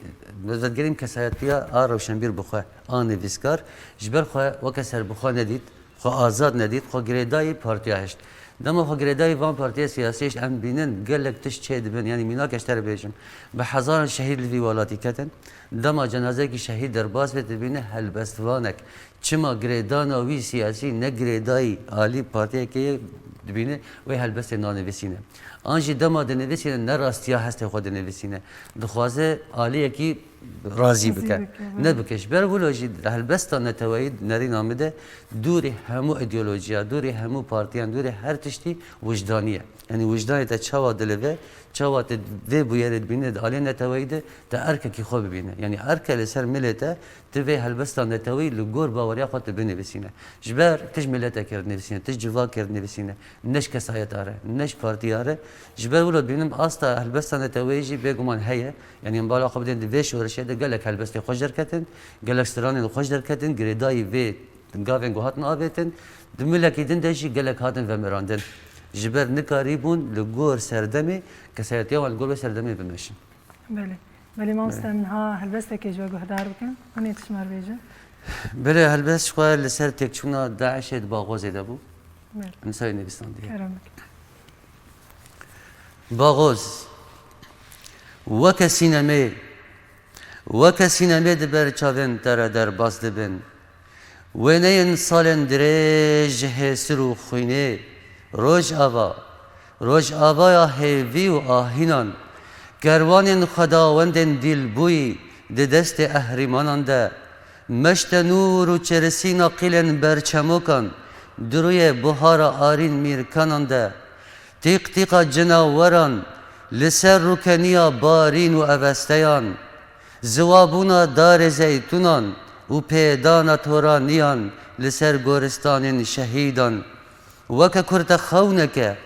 ez vedigirîm kesayetiya a rewşenbîr bi xwe, a nivîskar, ji ber xwe weke serbixwe nedît, xwe azad nedît, xwe girêdayî partiya Hişk. Dema xwe girêdayî van partiya siyasî ji em bînin, gelek tişt çê dibin. Yanî mînak ez te re bêjim. Bi hezaran şehîd li vî welatî ketin. Dema cenazeyekî şehîd derbas bê, dibîne helbestvanek. Çima girêdana wî siyasî ne girêdayî alî partiyekê ye, dibîne wê helbestê nanivîsîne. An jî dema dinivîsîne, ne rastiya hestê xwe dinivîsîne. Dixwaze aliyekî razî bike. Nebike. Ji ber wilo jî helbesta neteweyî nerîna min de dûrî hemû îdeolojiya, dûrî hemû partiyan, dûrî her tiştî wijdanî ye. Yanî wijdanê te çawa dilive, çawa te vê bûyerê dibîne di aliyê neteweyî de, te erkekî xwe bibîne. Yanî erke li ser milê te, tu vê helbesta neteweyî li gor baweriya xwe tu binivîsîne. Ji ber tu ji miletekê re dinivîsîne, tu ji civakê re dinivîsîne, ne ji kesayeta re, ne ji partiya re. Ji ber wilo dibînim asta helbesta neteweyî jî bêguman heye. Yanî em bala xwe bidên di vê şoreşê de gelek helbestê xweş derketin, gelek stranên xweş derketin, girêdayî vê gavên ku hatin avêtin, di milekî din de jî gelek hatin vemirandin. Ji ber nikarîbûn li gor serdemê, kesayetiya wan li gor vê serdemê bimeşin. Belê. Belê mamoste, Belê. Em niha helbestekê ji we guhdar bikin. Hûn ê tişt me re bêjin? Belê, helbest ji xwe li ser têkçûna DAIŞê di Baxozê de bû. Belê. Em ser nivîsandiye. Kerem bikin. Baxoz. Weke sînemê, weke sînemê di ber çavên te re derbas dibin. Wêneyên salên dirêj ji hêsir û xwînê, Rojava, Rojavaya hêvî û ahînan, kerwanên xwedawendên dîlbûyî di destê ehrîmanan de, meşte nûr û çirisîna qîlên berçemokan, di rûyê buhara arîn mîrkanan de, tîqtîqa cinaweran li ser rûkeniya barîn û evesteyan, ziwabûna darê zeytûnan û pêdana toraniyan li ser goristanên şehîdan. Weke kurtexewneke,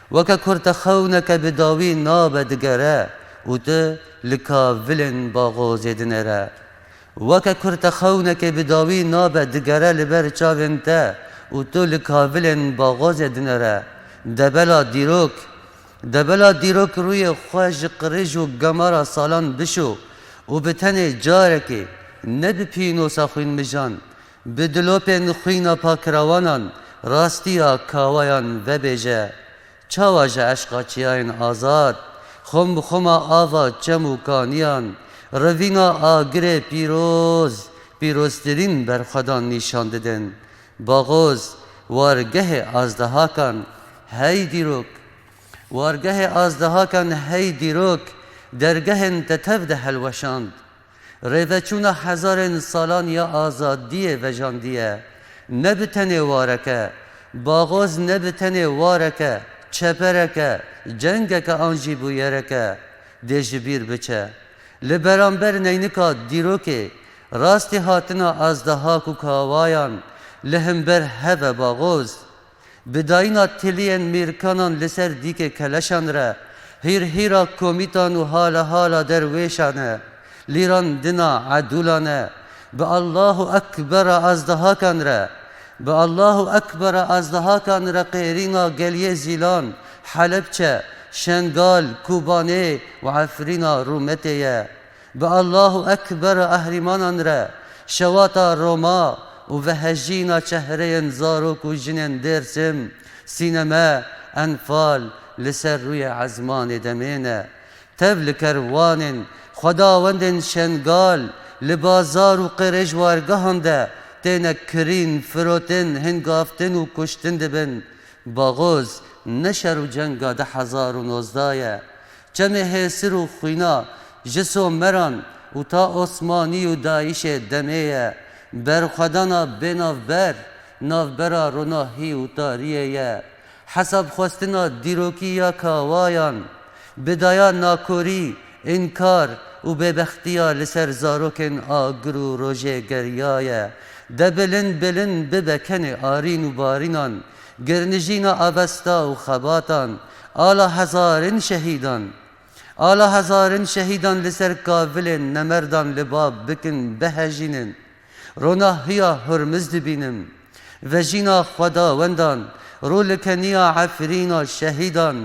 weke kurtexewneke bi dawî nabe digere û tu li kavilên Baxozê dinere. Weke kurtexewneke bi dawî nabe digere li ber çavên te û tu li kavilên Baxozê dinere. Debela dîrok, debela dîrok rûyê xwe ji qirêj û gemara salan bişo û bi tenê carekê, ne bi pînosa xwînmijan, bi dilopên xwîna pakirawanan rastiya kawayan vebêje. Çawa ji eşqa çiyayên azad, xom bi xoma ava çem û kaniyan, rivîna agirê pîroz, pîroztirîn berxwedan nîşan didin. Baxoz, wargehê azdehakan, hey dîrok! Wargehê azdehakan, hey dîrok! Dergehên te tev de helweşand. Rêveçûna hezarên salan ya azadiyê vejandiye. Ne bi tenê wareke, Baxoz ne bi tenê wareke, çepereke, cengeke an jî bûyereke dê ji bîr biçe. Li beramber neynika dîrokê, rastî hatina azdehak û kawayan li hember hev e Baxoz. Bi dayîna tiliyên mîrkanan li ser dîkê keleşan re, hîrhîra komîtan û halahala derwêşan e, lîrandina edûlan e, bi Allahu Ekbera azdehakan re, bi Allahu Ekbera azdehakan re qêrîna geliyê Zîlan, Helebçe, Şengal, Kobanê û Efrîna rûmetê ye. Bi Allahu Ekber ehrîmanan re, şewata Roma û vehejîna çehreyên zarok û jinên Dêrsim, Sîneme, Enfal li ser rûyê ezmanê demê ne. Tev li kerwanên xwedawendên Şengal, li bazar û qirêj wargehan de têne kirîn, firotin, hingavtin û kuştin dibin. Baxoz ne şer û cenga du hezar û nozdeh ye. Çemê hêsir û xwîna ji Someran û ta Osmanî û DAIŞê demê ye. Berxwedana bênavber, navbera ronahî û tariyê ye. Hesabxwestina dîrokî ya kawayan, bi daya nakorî, înkar û bêbextiya li ser zarokên agir û rojê geriyaye. De bilind bilind bibe kenê arîn û barînan, girnijîna avesta û xebatan, ala hezarên şehîdan. Ala hezarên şehîdan li ser kavilên nemerdan li ba bikin, bihejînin. Ronahiya Hurmiz dibînim. Vejîna xwedawendan, rûlikeniya Efrîna şehîdan,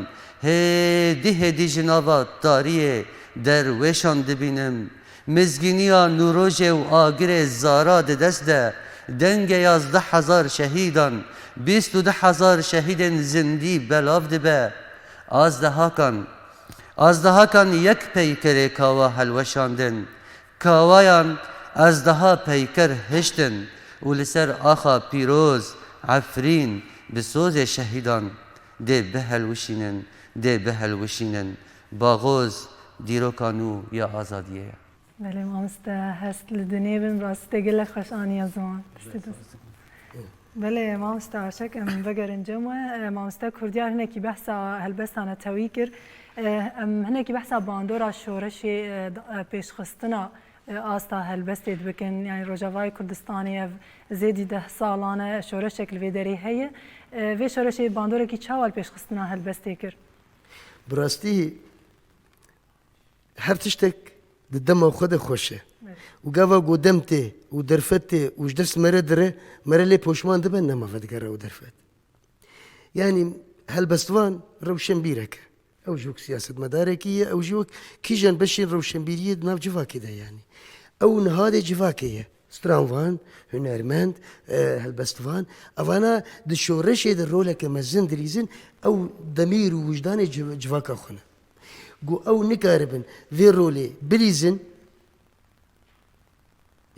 hêdî hêdî ji nava tariyê derwêşan dibînim. Mizgîniya nûrojê û agirê zara di dest de, Dengê yazdeh hezar şehîdan, bîst û du hezar şehîdên zindî belav dibe. Azdehakan, azdehakan yek peykerê kawa helweşandin. Kawayan ezdeha peyker hiştin û li ser axa pîroz Efrîn bi sozê şehîdan dê bihelwişînin, dê bihelwişînin. Baxoz dîroka nû ya azadiyê ye. Belê mamoste, hest li dinê bin, rastî te gelek xweş aniye ziman. Destê te. Belê mamoste Aşek, em vegerin cem we. E, mamoste Kurdiyar hinekî behsa helbesta netewî kir. E, em hinekî behsa bandora şoreşê, e, da-, e, pêşxistina, e, asta helbestê dibikin. Yani Rojavayê Kurdistanê ev zêdî deh salan e şoreşek li vê derê heye. E, vê şoreşê bandorekî çawa li pêşxistina helbestê kir? Bi rastî her tiştek di dema xwe de xweş e. Evet. Û gava ku dem tê û derfet tê û ji dest me re dire, me re lê poşman dibe, nema vedigere ew derfet. Yanî helbestvan rewşenbîrek e. Ew jî wek siyasetmedarekî ye, ew jî wek kîjan beşên rewşenbîriyê di nav civakê de yanî. Ew nihadê civakê ye. Stranvan, hunermend, e, helbestvan, evana di şoreşê de roleke mezin dilîzin, ew demîr û wijdanê civ-, civaka xwe ne. Ku ew nikaribin vê rolê bilîzin,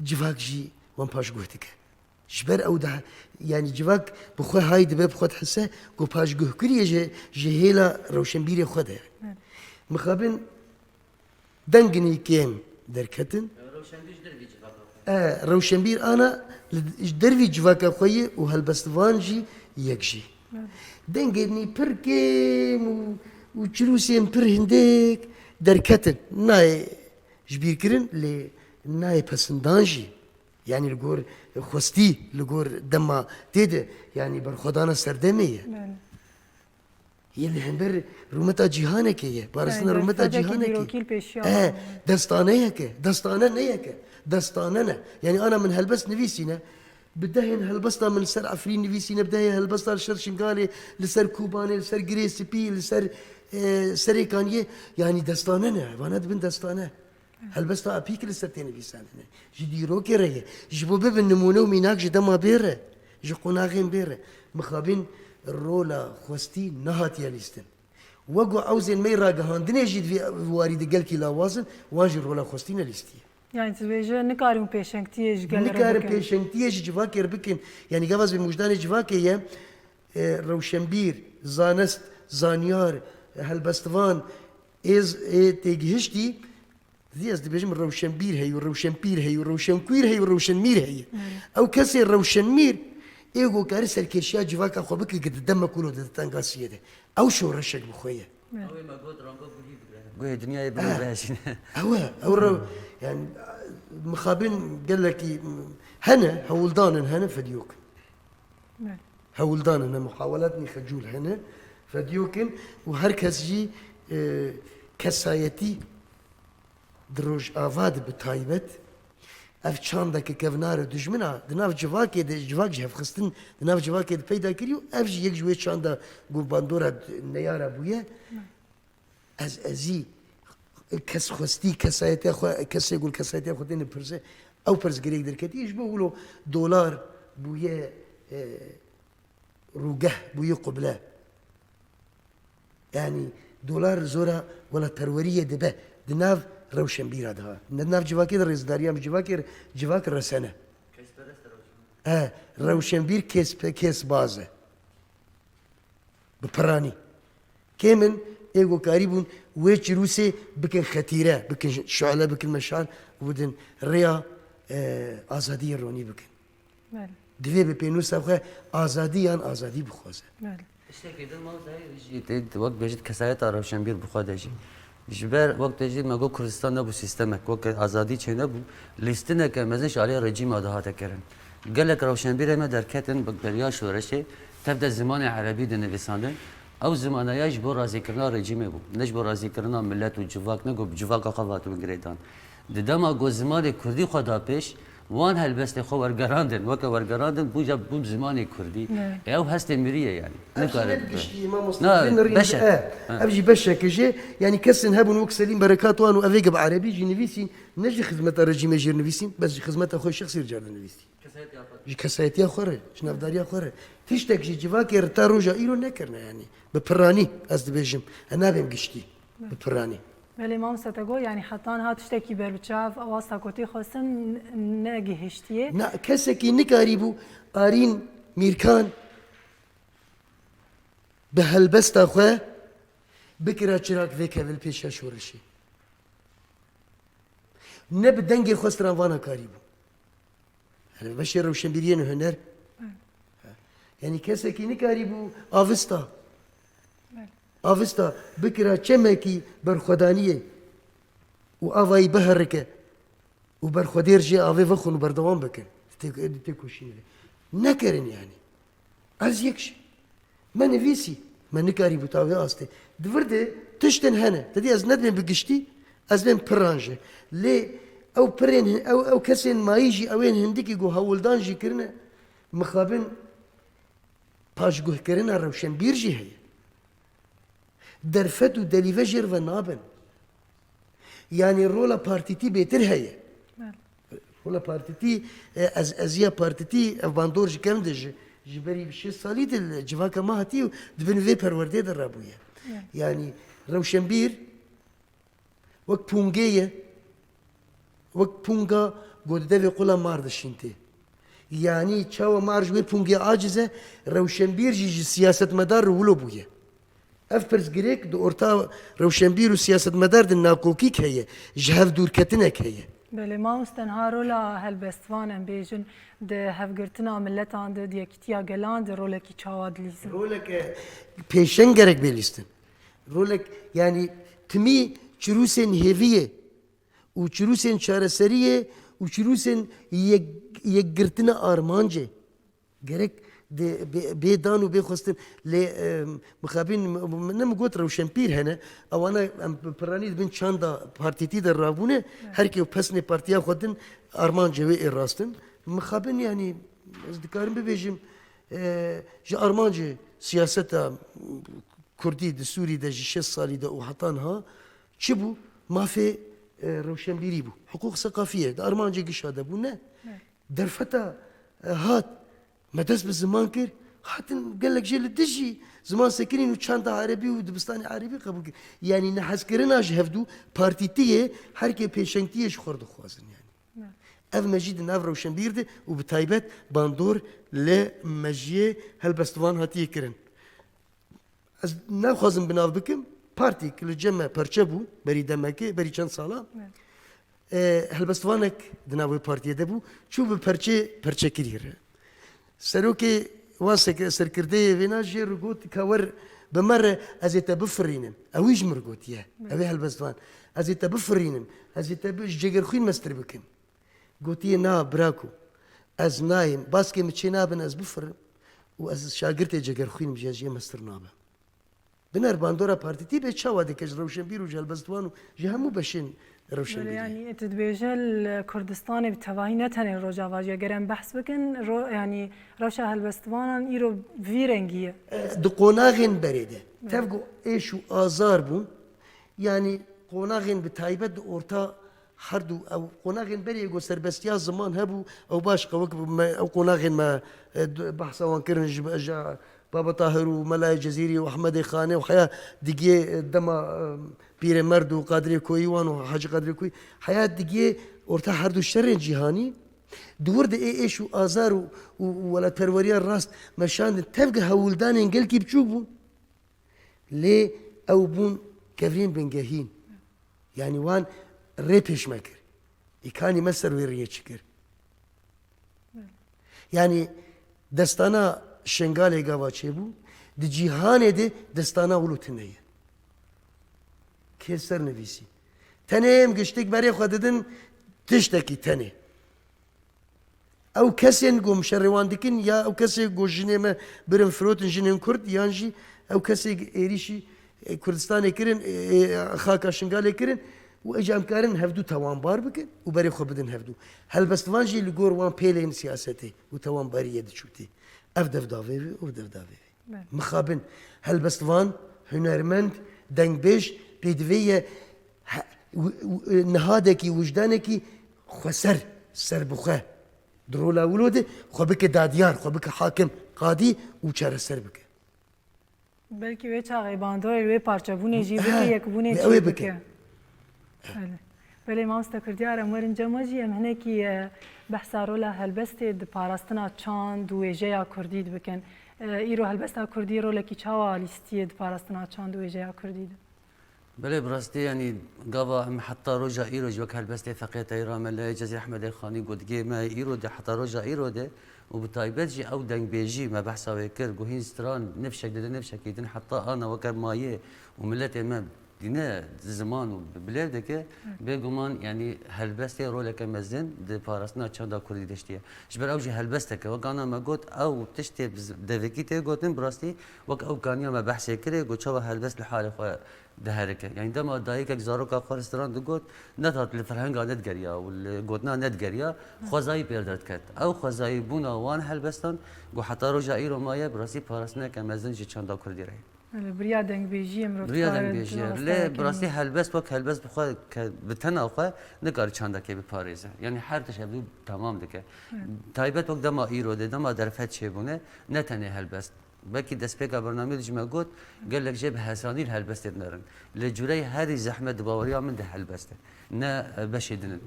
civak jî wan paşguh dike. Ji ber ew de, yanî civak bi xwe hay dibe, bi xwe dihise ku paşguhkirî ye ji, ji hêla rewşenbîrê xwe de. Evet. Mixabin dengin kêm derketin. Rewşenbîr ji dervî civaka xwe. E, rewşenbîr ana li, ji dervî civaka xwe ye û helbestvan jî yek jî. Evet. Dengê nî pir kêm û, û çirûsên pir hindek derketin. Nayê ji bîr kirin, lê nayê pesindan jî. Yanî li gor xwestî, li gor dema tê de, yanî berxwedana serdemê ye. Belê. Yê li hember rûmeta cîhanekê ye, parastina rûmeta cîhanekê. Dîrokî li pêşiya. E, destaneyeke, destane ne yeke, destane ne. Yanî ana min helbest nivîsîne, bi dehên helbesta min li ser Efrîn nivîsîne, bi dehê helbesta li ser Şingalê, li ser Kobanê, li ser Girê Spî, li ser, e, Serê Kaniyê, yanî destane ne, vana dibin destane. Helbesta epîk li ser tê nivîsanine. Ji dîrokê re ye. Ji bo bibin nimûne û mînak ji dema bê re, ji qonaxên bê re. Mixabin rola xwestî nehatiye lîstin. Wek ku ewzên me yê ragihandinê jî di vî warî de gelkî lawaz in, wan jî rola xwestî nelîstiye. Yani tu dibêje nikarin pêşengtiyê ji gel re bikin. Nikarin pêşengtiyê ji civakê re bikin. Yani gava ez bê mûjdanê civakê ye, e, rewşenbîr, zanist, zanyar, helbestvan, êz, ê têgihiştî, dî ez dibêjim rewşenbîr heye û rewşenpîr heye û rewşenkwîr heye û rewşenmîr heye. Evet. Ew kesê rewşenmîr ê ku kare serkêşiya civaka xwe bike, ki di deme kûlo de, di tengasiyê de. Ew şoreşek bi xwe ye. Evet. Ew ê me got, rango guhî bigre. Guhê dinyayê bigre, bihejîne. Ew e, ew re, yani, mixabin gelekî hene, hewldanin hene, fedyokin. Evet. Hewldan hene, muhawelat nî xecûl hene, fedyokin û her kes jî, e, kesayetî di Rojava de bi taybet ev çandeke kevnare dijmina di nav civakê de, civak ji hevxistin di nav civakê de peyda kirî û ev jî yek ji wê çanda ku bandora neyara bûye. Ez, ezî kes xwestî, kesayetiya xwe, kesê ku li kesayetiya xwe têne pirse, ew pirsgirêk derketî, ji bo wilo dolar bûye, e, rûgeh, bûye quble. Yanî dolar zora welatperweriyê dibe, di nav rewşenbîra de ha. Ne di nav civakê de rêzdariya min civakê, civak resene. E, rewşenbîr kes, kes baz e. Bi piranî. Kêm in ê ku karîbûn wê çirûsê bikin xetîre, bikin şuele, bikin meşal û bidin rêya, e, azadiyê ronî bikin. Belê. Divê bi pênûsa xwe azadî yan azadî bixwaze. Belê. Tiştekî din mamoste jî tê, wek bêjit kesayeta rewşenbîr bi xwe de jî. Ji ber wek te jî me got Kurdistan nebû sîstemek, wek azadî çênebû, lîstineke mezin ji aliyê rejîma dihate kirin. Gelek rewşenbîrê me derketin bi beriya şoreşê, tev de zimanê erebî dinivîsandin. Ew zimana ya ji bo razîkirina rejîmê bû, ne ji bo razîkirina milet û civak, ne ku bi civaka xwe hatibûn girêdan. Di dema ku zimanê kurdî xwe da pêş, Wan helbestê xwe wergerandin, weke wergerandin bûca bû bi zimanê kurdî. Ne. E, ew hestê mirî ye yani. Ev jî Nikare ne bi giştî, mamoste, Na, binirîn beşe. E, ev jî beşek e jê. Yani kesên hebûn wek Selîm Berekat wan û evê bi erebî jî nivîsîn, ne ji xizmeta rejîmê jê nivîsîn, bes ji xizmeta xwe şexsî car dinivîsî. Ji kesayetiya xwe re, ji navdariya xwe re. Tiştek jî civakê re ta roja îro nekirine yani. Bi piranî ez dibêjim. E, nabêm giştî. Bi piranî. Belê mamoste, te got, yanî heta niha tiştekî berbiçav, awasta ku tê xwestin negihiştiye. Na, kesekî nikarîbû Arîn Mîrkan bi helbesta xwe bikira çirak vê kevil pêşiya şoreşê. Ne bi dengê xwe stranvana karîbû. Yani beşê rewşenbîriyên huner. Yani kesekî nikarîbû avista. Avista bikira çemekî berxwedaniyê û avayî biherike û berxwedêr jê avê vexwin û berdewam bikin. Tê, tê koşînê. Nekirin yani. Ez yek jî. Me nivîsî. Me nikarîbû ta vê astê. Di vir de tiştin hene. Te dî ez nedibêm bi giştî, ez dibêm piran jî. Lê ew pirên, ew, ew kesên mayî jî, ew ên hindikî ku hewldan jî kirine, mixabin paşguhkirina rewşenbîr jî heye. Derfet û delîve jê re ve nabin. Yanî rola partîtî bêtir heye. Belê. Rola partîtî, e, ez, eziya partîtî, ev bandor ji kevin de ji, ji berî şêst salî de li civaka me hatiye û di bin vê perwerdê de rabûye. Belê. Yanî rewşenbîr wek pûngê ye, wek pûnga ku di devê qula mar dişîntê. Yanî çawa mar ji wê pûngê aciz e, rewşenbîr jî ji siyasetmedar re wilo bûye. Ev pirsgirêk di orta rewşenbîr û siyasetmedar de nakokîk heye, ji hev dûrketinek heye. Belê, mamoste, niha rola helbestvan, em bêjin, di hevgirtina miletan de, di yekîtiya gelan de rolekî çawa dilîzin? Roleke pêşeng gerek bê lîstin. Rolek, yanî timî çirûsên hêviyê û çirûsên çareseriyê û çirûsên yek-, yekgirtina armancê. Gerek de bê, bê dan û bê xwestin. Lê, e, mixabin, m-, m-, ne min got rewşenpîr hene, ewana em bi piranî di bin çanda partîtî de rabûne, her kê pesnê partiya xwe din armancê wê ê rastin. Mixabin, yanî ez dikarim bibêjim, e, ji armancê siyaseta kurdî di Sûrî de ji şêst salî de û heta niha çi bû? Mafê, e, rewşenbîrî bû. Hiqûq seqafiyê di armancê gişa de bû, ne? Evet. Derfeta, e, hat, me dest bi ziman kir, hatin gelek jê li dijî ziman sekinîn û çanda erebî û dibistanê erebî qebûl kir. Yanî nehezkirina ji hevdû partîtiyê, her kê pêşengtiyê ji xwe re dixwazin yanî. Ne. Ev mejî di nav rewşenbîr de û bi taybet bandor li mejiyê helbestvan hatiye kirin. Ez naxwazim bi nav bikim, partîk li cem me perçe bû, berî demekê, berî çend sala. Evet. E, helbestvanek di nav wê partiyê de bû, çû bi perçê perçekirî re. Serokê wan sek-, serkirdeyê vêna jê re got ka wer bi me re ez ê te bifirînim. Ew jî ji min re gotiye. Evet. Ew ê helbestvan. Ez ê te bifirînim. Ez ê te bi-, ji cegerxwîn mestir bikim. Gotiye, na, birako, ez nayêm, baskê min çê nabin ez bifirim û ez şagirtê cegerxwîn im jî, ez jê mestir nabim. Biner bandora partîtî bê çawa dike ji rewşenbîr û ji helbestvan û ji hemû beşên rewşenbîriyê. Belê, yanî tu dibêje li Kurdistanê bi tevahî ne tenê Rojava jî, eger em behs bikin, ro-, yanî rewşa helbestvanan îro vî rengî ye. Di qonaxên berê de, tev ku êş û azar bûn, yanî qonaxên bi taybet di orta her du ew qonaxên berê ku serbestiya ziman hebû, ew baş qe wek me, ew qonaxên me, e, d-, behsa wan kirin ji, ji Baba Tahir û Melayê Cezîrî û Ehmedê Xanê û heya digiyê, e, dema, e, Pîrê Merd û Qadirê Koyî wan û Hacî Qadirê Koyî, heya digiyê orta her du şerên cîhanî, di wir de ê êş û azar û, û, û welatperweriya rast meşandin, tevge hewldanên gelkî biçûk bûn. Lê ew bûn kevirên bingehîn. Yanî wan rê pêş me kir. Îkanî me ser wê riyê çi kir. Yanî destana Şengalê gava çêbû, di cîhanê de destana wilo tune ye. Kê ser nivîsî? Tenê em giştik berê xwe didin tiştekî tenê. Ew kesên ku em şerê wan dikin ya ew kesê ku jinê me birin firotin jinên Kurd yan jî ew kesê êrîşî, e, Kurdistanê kirin, e, e, xaka Şingalê kirin, Û êca em karin hevdû tewanbar bikin û berê xwe bidin hevdû. Helbestvan jî li gor wan pêlên siyasetê û tewanbariyê diçûtî. Ev dev davê vê, ev dev davê vê. Mixabin, helbestvan, hunermend, dengbêj, pêdivê ye he-, wi-, wi-, nihadekî, wijdanekî xweser, serbixwe. Di rola wilo de xwe bike dadiyar, xwe bike hakim, qadî û çareser bike. Belkî wê çaxê bandorê li wê parçebûnê jî bike, yekbûnê çê bike. Belê. Belê, mamoste Kurdiyar, em werin cem we jî, em hinekî, e, behsa rola helbestê di parastina çand û wêjeya kurdî dibikin. E, îro helbesta kurdî rolekî çawa lîstiye di parastina çand û wêjeya kurdî de? Belê, bi rastî, yanî, gava em heta roja îro jî wek helbestê Feqê Teyra, Melayê Cezîr, Ehmedê Xanî, Godigê me îro de heta roja îro de û bi taybet jî ew dengbêjî me behsa wê kir, ku hîn stran nifşek dide nifşekî din heta ana weke mayê û miletê me dîne ziman û bilêv dike, bêguman, yanî, helbestê roleke mezin di parastina çanda kurdî diştiye. Ji ber ew jî helbestek e. Wek ana me got, ew tiştê bi z-, devekî tê gotin, bi rastî wek ew kaniya me behsê kirê, got çawa helbest li halê xwe diherike. Yanî dema dayikek zaroka xwe stran digot, nehat li ferhenga nedigeriya û li gotina nedigeriya, xwezayî pê derdiket. Ew xwezayî bûna wan helbestan ku heta roja îro maye, bi rastî parastineke mezin ji çanda kurdî re ye. Belê, bi riya dengbêjiyê mirov dikare. Bi riya dengbêjiyê. Lê bi rastî helbest wek helbest bi xwe ke, bi tena xwe nikare çandekê biparêze. Yanî her tişt hevdû temam dike. Taybet wek dema îro de, dema derfet çêbûne, ne tenê helbest. Belkî destpêka bernameyê de jî me got, gelek jê bi hesanî li helbestê dinerin. Lê cureyê herî zehmet di baweriya min de helbest e. Ne, e, beşê din in.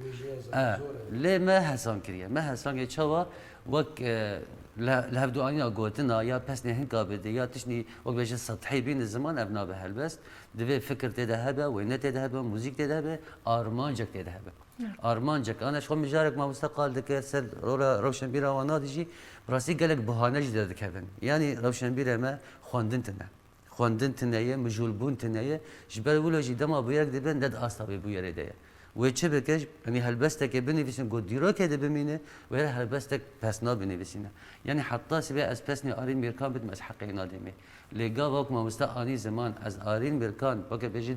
E, lê me hesan kiriye. Me hesan kiriye çawa? Wek, e, li, li hevdûanîna gotina ya pesnê hinka bidê ya tiştî wek bêje sethî bîne ziman, ev nabe helbest. Divê fikir tê de hebe, wêne tê de hebe, muzîk tê de hebe, armancek tê de hebe. Armancek, ana ji xwe mijarek mamoste qal dike ser rola rewşenbîra wan nadî jî, bi rastî gelek bahane jî derdikevin. Yanî rewşenbîrê me xwendin tune. Xwendin tune ye, mijûlbûn tune ye. Ji ber wilo jî dema bûyerek dibe ne di asta vê bûyerê de ye. Wê çi bike? Yanî helbestekê binivîsin ku dîrokê de bimîne, wê re helbestek pesna binivîsîne. Yanî heta sibê ez pesnê Arîn Mêrkan bidim, ez heqê nadêmê. Lê gava ku mamoste anî ziman, ez Arîn Mêrkan, weke bêjî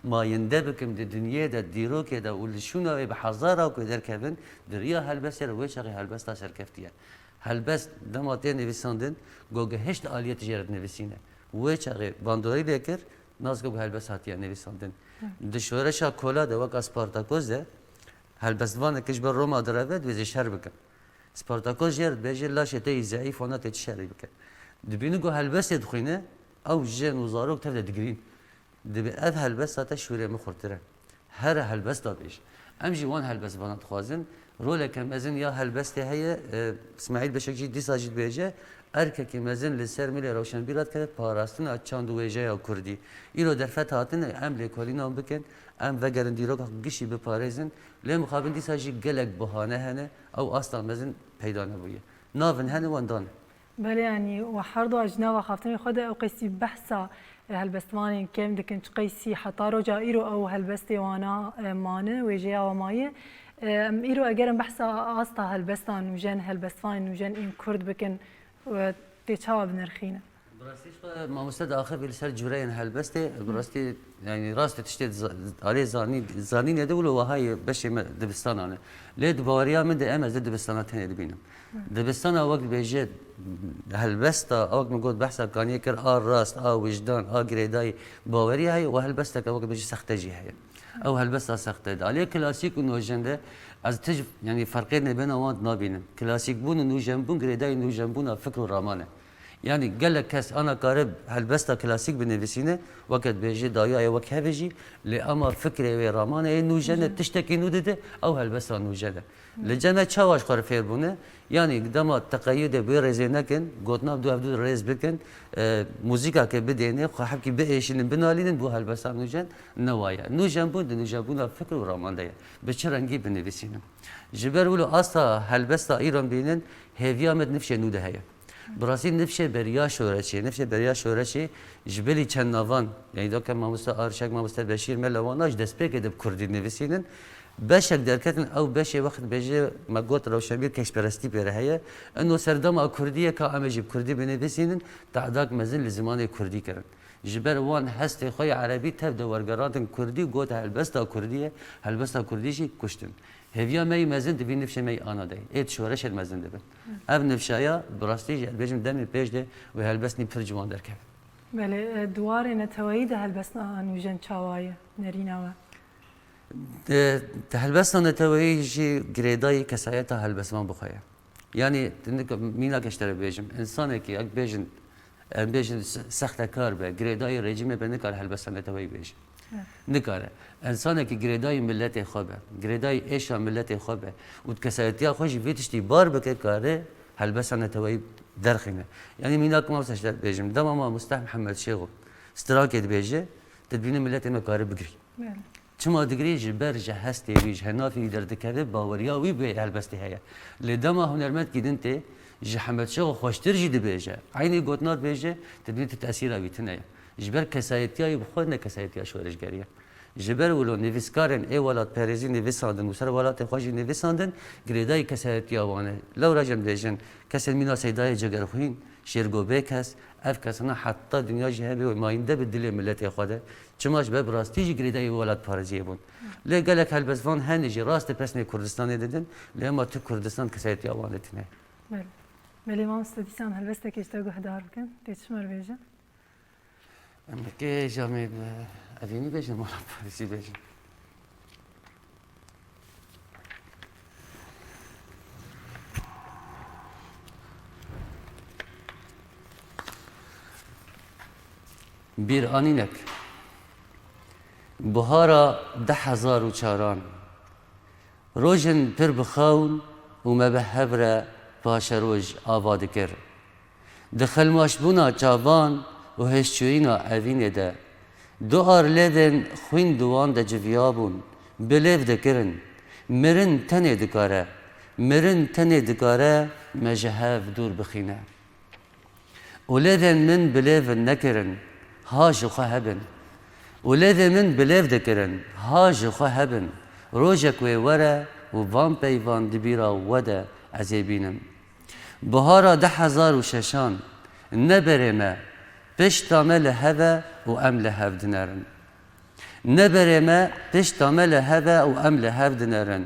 mayinde bikim di dinyê de, dîrokê de û li şûna wê bi hezara ku derkevin, di riya helbestê re wê çaxê helbesta serkeftî ye. Helbest dema tê nivîsandin, ku gihişt aliyê tijê re dinivîsîne. Wê çaxê bandorî lê kir, nas ku helbest hatiye nivîsandin. Di şoreşa kola de, weka Spartakos de, helbestvaneke ji ber Roma direve, divê zê şer bikin. Spartakos jê re dibêje, laşê te yî zeîf, wana tê çi şerî bike? Dibîne ku helbestê dixwîne, ew jin û zarok tev de digirîn. Dibê ev helbesta te şûrê min xurtir e. Here helbesta bêje. Em jî wan helbestvana dixwazin. Roleke mezin ya helbestê heye, e, Smaîl Beşek jî dîsa jî dibêje, erkekî mezin li ser milê rewşenbîra dikeve parastina çand û wêjeya kurdî. Îro derfet hatine, em lêkolînan bikin, em vegerin dîroka xwe gişî biparêzin. Lê mixabin dîsa jî gelek bahane hene, ew asta mezin peyda nebûye. Navin hene wan dane. Belê, yanî we her du ji nava xaftinê xwe de ew qeysî behsa, e, helbestvanên kêm dikin, çi qeysî heta roja îro ew helbestê wana, e, mane, wêjeya we maye. E, em îro eger em behsa asta helbesta nûjen, helbestvanên nûjen ên kurd bikin, e, tê çawa binirxîne? Bi rastî ji xwe mamoste diaxivî li ser cureyên helbestê, bi rastî, yanî rast e tiştê di za-, alê zanî-, zanînê de wilo wiha ye beşê me dibistanan e. Lê di baweriya min de em ez di dibistana tenê dibînim. Dibistana wek dibêje helbesta, wek min got behsa kaniyê kir, a rast, a wijdan, a girêdayî, baweriya heye û helbesteke wek dibêje sexte jî heye. Ew helbesta sexte de. Alê klasîk û nûjen de ez tij, yanî ferqê nêbêna wan nabînim. Klasîkbûn û nûjenbûn girêdayî nûjenbûna fikr û raman e. Yanî gelek kes ana kare helbesta klasîk binivîsîne, weke dibêje dawiya ye wek hevê jî, lê ama fikrê wê ramanê yê nûjen e, tiştekî nû dide, ew helbesta nûjen e. Li cem me çawa ji xwe re fêr bûne? Yanî dema teqeyûdê bi wê rêzê nekin, gotina bi du hevdû rêz bikin, e, muzîkakê bidêne, xwe hevkî biêşînin, binalînin, bû helbesta nûjen ne wa ye. Nûjenbûn di nûjenbûna fikr û raman de ye. Bi çi rengî binivîsînin? Ji ber wilo asta helbesta îro bînin, hêviya me di nifşê nû de heye. Bi rastî nifşê beriya şoreşê, nifşê beriya şoreşê ji bilî çend navan, yanî doke mamoste Arşak, mamoste Beşîr, me li wana ji destpêkê de bi kurdî nivîsînin. Beşek derketin, ew beşê wext bêje me got rewşenbîr keşperestî pê re heye. Ino serdema kurdî ye ka em ê jî bi kurdî binivîsînin, te'dak mezin li zimanê kurdî kirin. Ji ber wan hestê xwe yê erebî tev de wergerandin kurdî û gote helbesta kurdî ye, helbesta kurdî jî kuştin. Hêviya me yî mezin di vî nifşê me yî ana de ye. Ê di şoreşê de mezin dibin. Ev nifşaya bi rastî jî ez dibêjim demê pêş de wê helbestnî pir ciwan derkeve. Belê, e, di warê neteweyî de helbestna nûjen çawa ye, nerîna we? Di, di helbesta neteweyî jî girêdayî kesayeta helbestvan bi xwe ye. Yanî, tu nik-, mînak ez ji te re bêjim, însanekî, ek bêjin, em bêjin se-, sextekar be, girêdayî rejîmê be, nikare helbesta neteweyî bêje. Evet. Nikare. Însanekî girêdayî miletê xwe be, girêdayî êşa miletê xwe be û di kesayetiya xwe jî vê tiştî bar bike, kare helbesta neteweyî derxîne. Yanî mînak mamoste ji te bêjim, dema mamoste Mihemed Şêxo strankê dibêje, tu dibînî miletê me kare bigirî. Belê. Çima digirî? Ji ber ji hestê wî, ji henafê wî derdikeve, baweriya wî bi helbestê heye. Lê dema hunermendkî din tê, ji Hemed Şêxo xweştir jî dibêje. Eynî gotina dibêje, tu dibînî tu tesîra wî tune ye. Ji ber kesayetiya wî bi xwe ne kesayetiya şoreşgerî ye. Ji ber wilo nivîskarên ê welatperêzî nivîsandin û ser welatê xwe jî nivîsandin, girêdayî kesayetiya wan e. Lewra jî em dibêjin, kesên mîna Seydayê Cegerxwîn, Şêrgo Bêkes, ev kesana heta dinya jî hebe û mayînde bi dilê miletê xwe de. Çima ji ber bi rastî jî girêdayî welatparêziyê bûn. Lê gelek helbestvan hene jî rastê pesnê Kurdistanê didin, lê ema tu Kurdistan kesayetiya wan de tune. Belê. Belê mamoste, dîsan helbestekê ji te guhdar bikin, tê çi me re bêjin? Em ê kê jamê bi evînî bêjin, welatparêzî bêjin. Bîranînek. Buhara du hezar û çaran. Rojin pir bi xewn û me bi hev re paşeroj ava dikir. Di xilmaşbûna çavan û hêşçûyîna evînê de, du ar lêvên xwîn di wan de civiyabûn, bi lêv dikirin, mirin tenê dikare, mirin tenê dikare me ji hev dûr bixîne. Û lêvên min bi lêv nekirin, ha ji xwe hebin. Û lêvên min bi lêv dikirin, ha ji xwe hebin. Rojek wê were û van peyvan di bîra we de ez ê bînim. Buhara du hezar û şeşan, ne berê me, pişta me li hev e û em li hev dinerin. Ne berê me, pişta me li hev e û em li hev dinerin.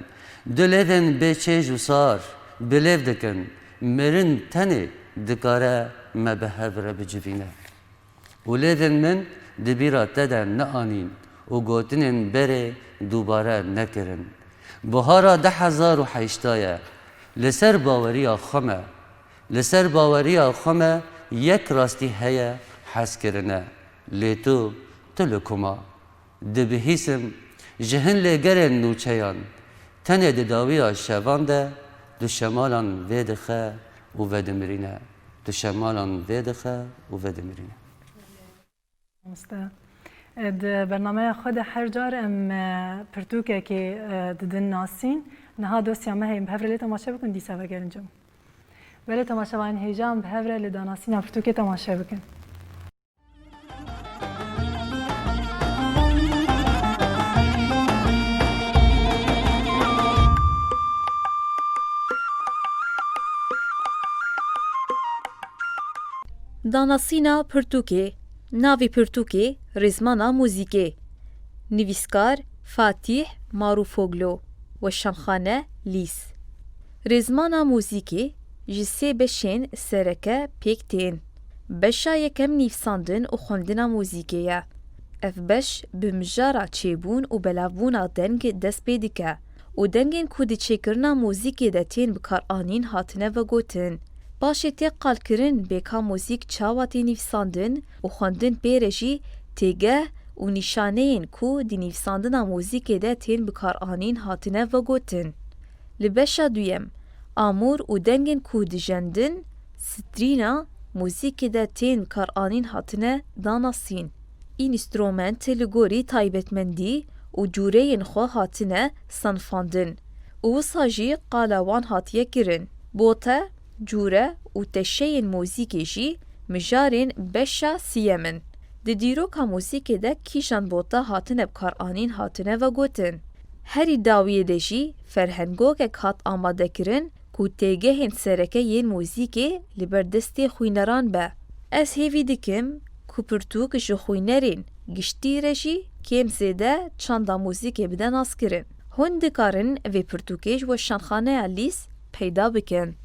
Du lêvên bê çêj û sar, bi lêv dikin, mirin tenê dikare me bi hev re bicivîne. Û lêvên min di bîra te de neanîn û gotinên berê dubare nekirin. Buhara du hezar û heşta ye. Li ser baweriya xwe me, li ser baweriya xwe me yek rastî heye, hezkirine. Lê tu, tu li ku ma? Dibihîsim, ji hin lêgerên nûçeyan, tenê di dawiya şevan de du şemalan vê dixe û vedimirîne. Du şemalan vê dixe û vedimirîne. Mamoste, e, di bernameya xwe de her car em, e, pirtûkekê, e, didin nasîn. Niha dosya me heye, em bi hev re lê temaşe bikin, dîsa vegerin cem. Belê temaşevanên hêja, em bi hev re li danasîna pirtûkê temaşe bikin. Danasîna pirtûkê. Navê pirtûkê Rêzmana Muzîkê. Nivîskar Fatîh Marufoglu. Weşanxane Lîs. Rêzmana muzîkê ji sê beşên sereke pêk tên. Beşa yekem nivîsandin û xwendina muzîkê ye. Ev beş bi mijara çêbûn û belavbûna deng dest pê dike û dengên ku di çêkirina muzîkê de tên bikaranîn hatine vegotin. Paşê tê qalkirin bêka muzîk çawa tê nivîsandin û xwendin pê re jî têgeh û nîşaneyên ku di nivîsandina muzîkê de tên bikaranîn hatine vegotin. Li beşa duyem, amûr û dengên ku dijendin, strîna muzîkê de tên bikaranîn hatine danasîn. Înstrument li gorî taybetmendî û cûreyên xwe hatine senfandin û wisa jî qala wan hatiye kirin. Bote, cûre û teşeyên muzîkê jî mijarên beşa siyem in. Di dîroka muzîkê de kîjan bota hatine bikaranîn hatine vegotin. Herî dawiyê de jî ferhengokek hat amadekirin ku têgehên sereke yên muzîkê li ber destê xwîneran be. Ez hêvî dikim ku ku pirtûk ji xwînerên giştî re jî kêm zêde çanda muzîkê bide naskirin. Hûn dikarin vê pirtûkê ji weşanxaneya Lîs peyda bikin.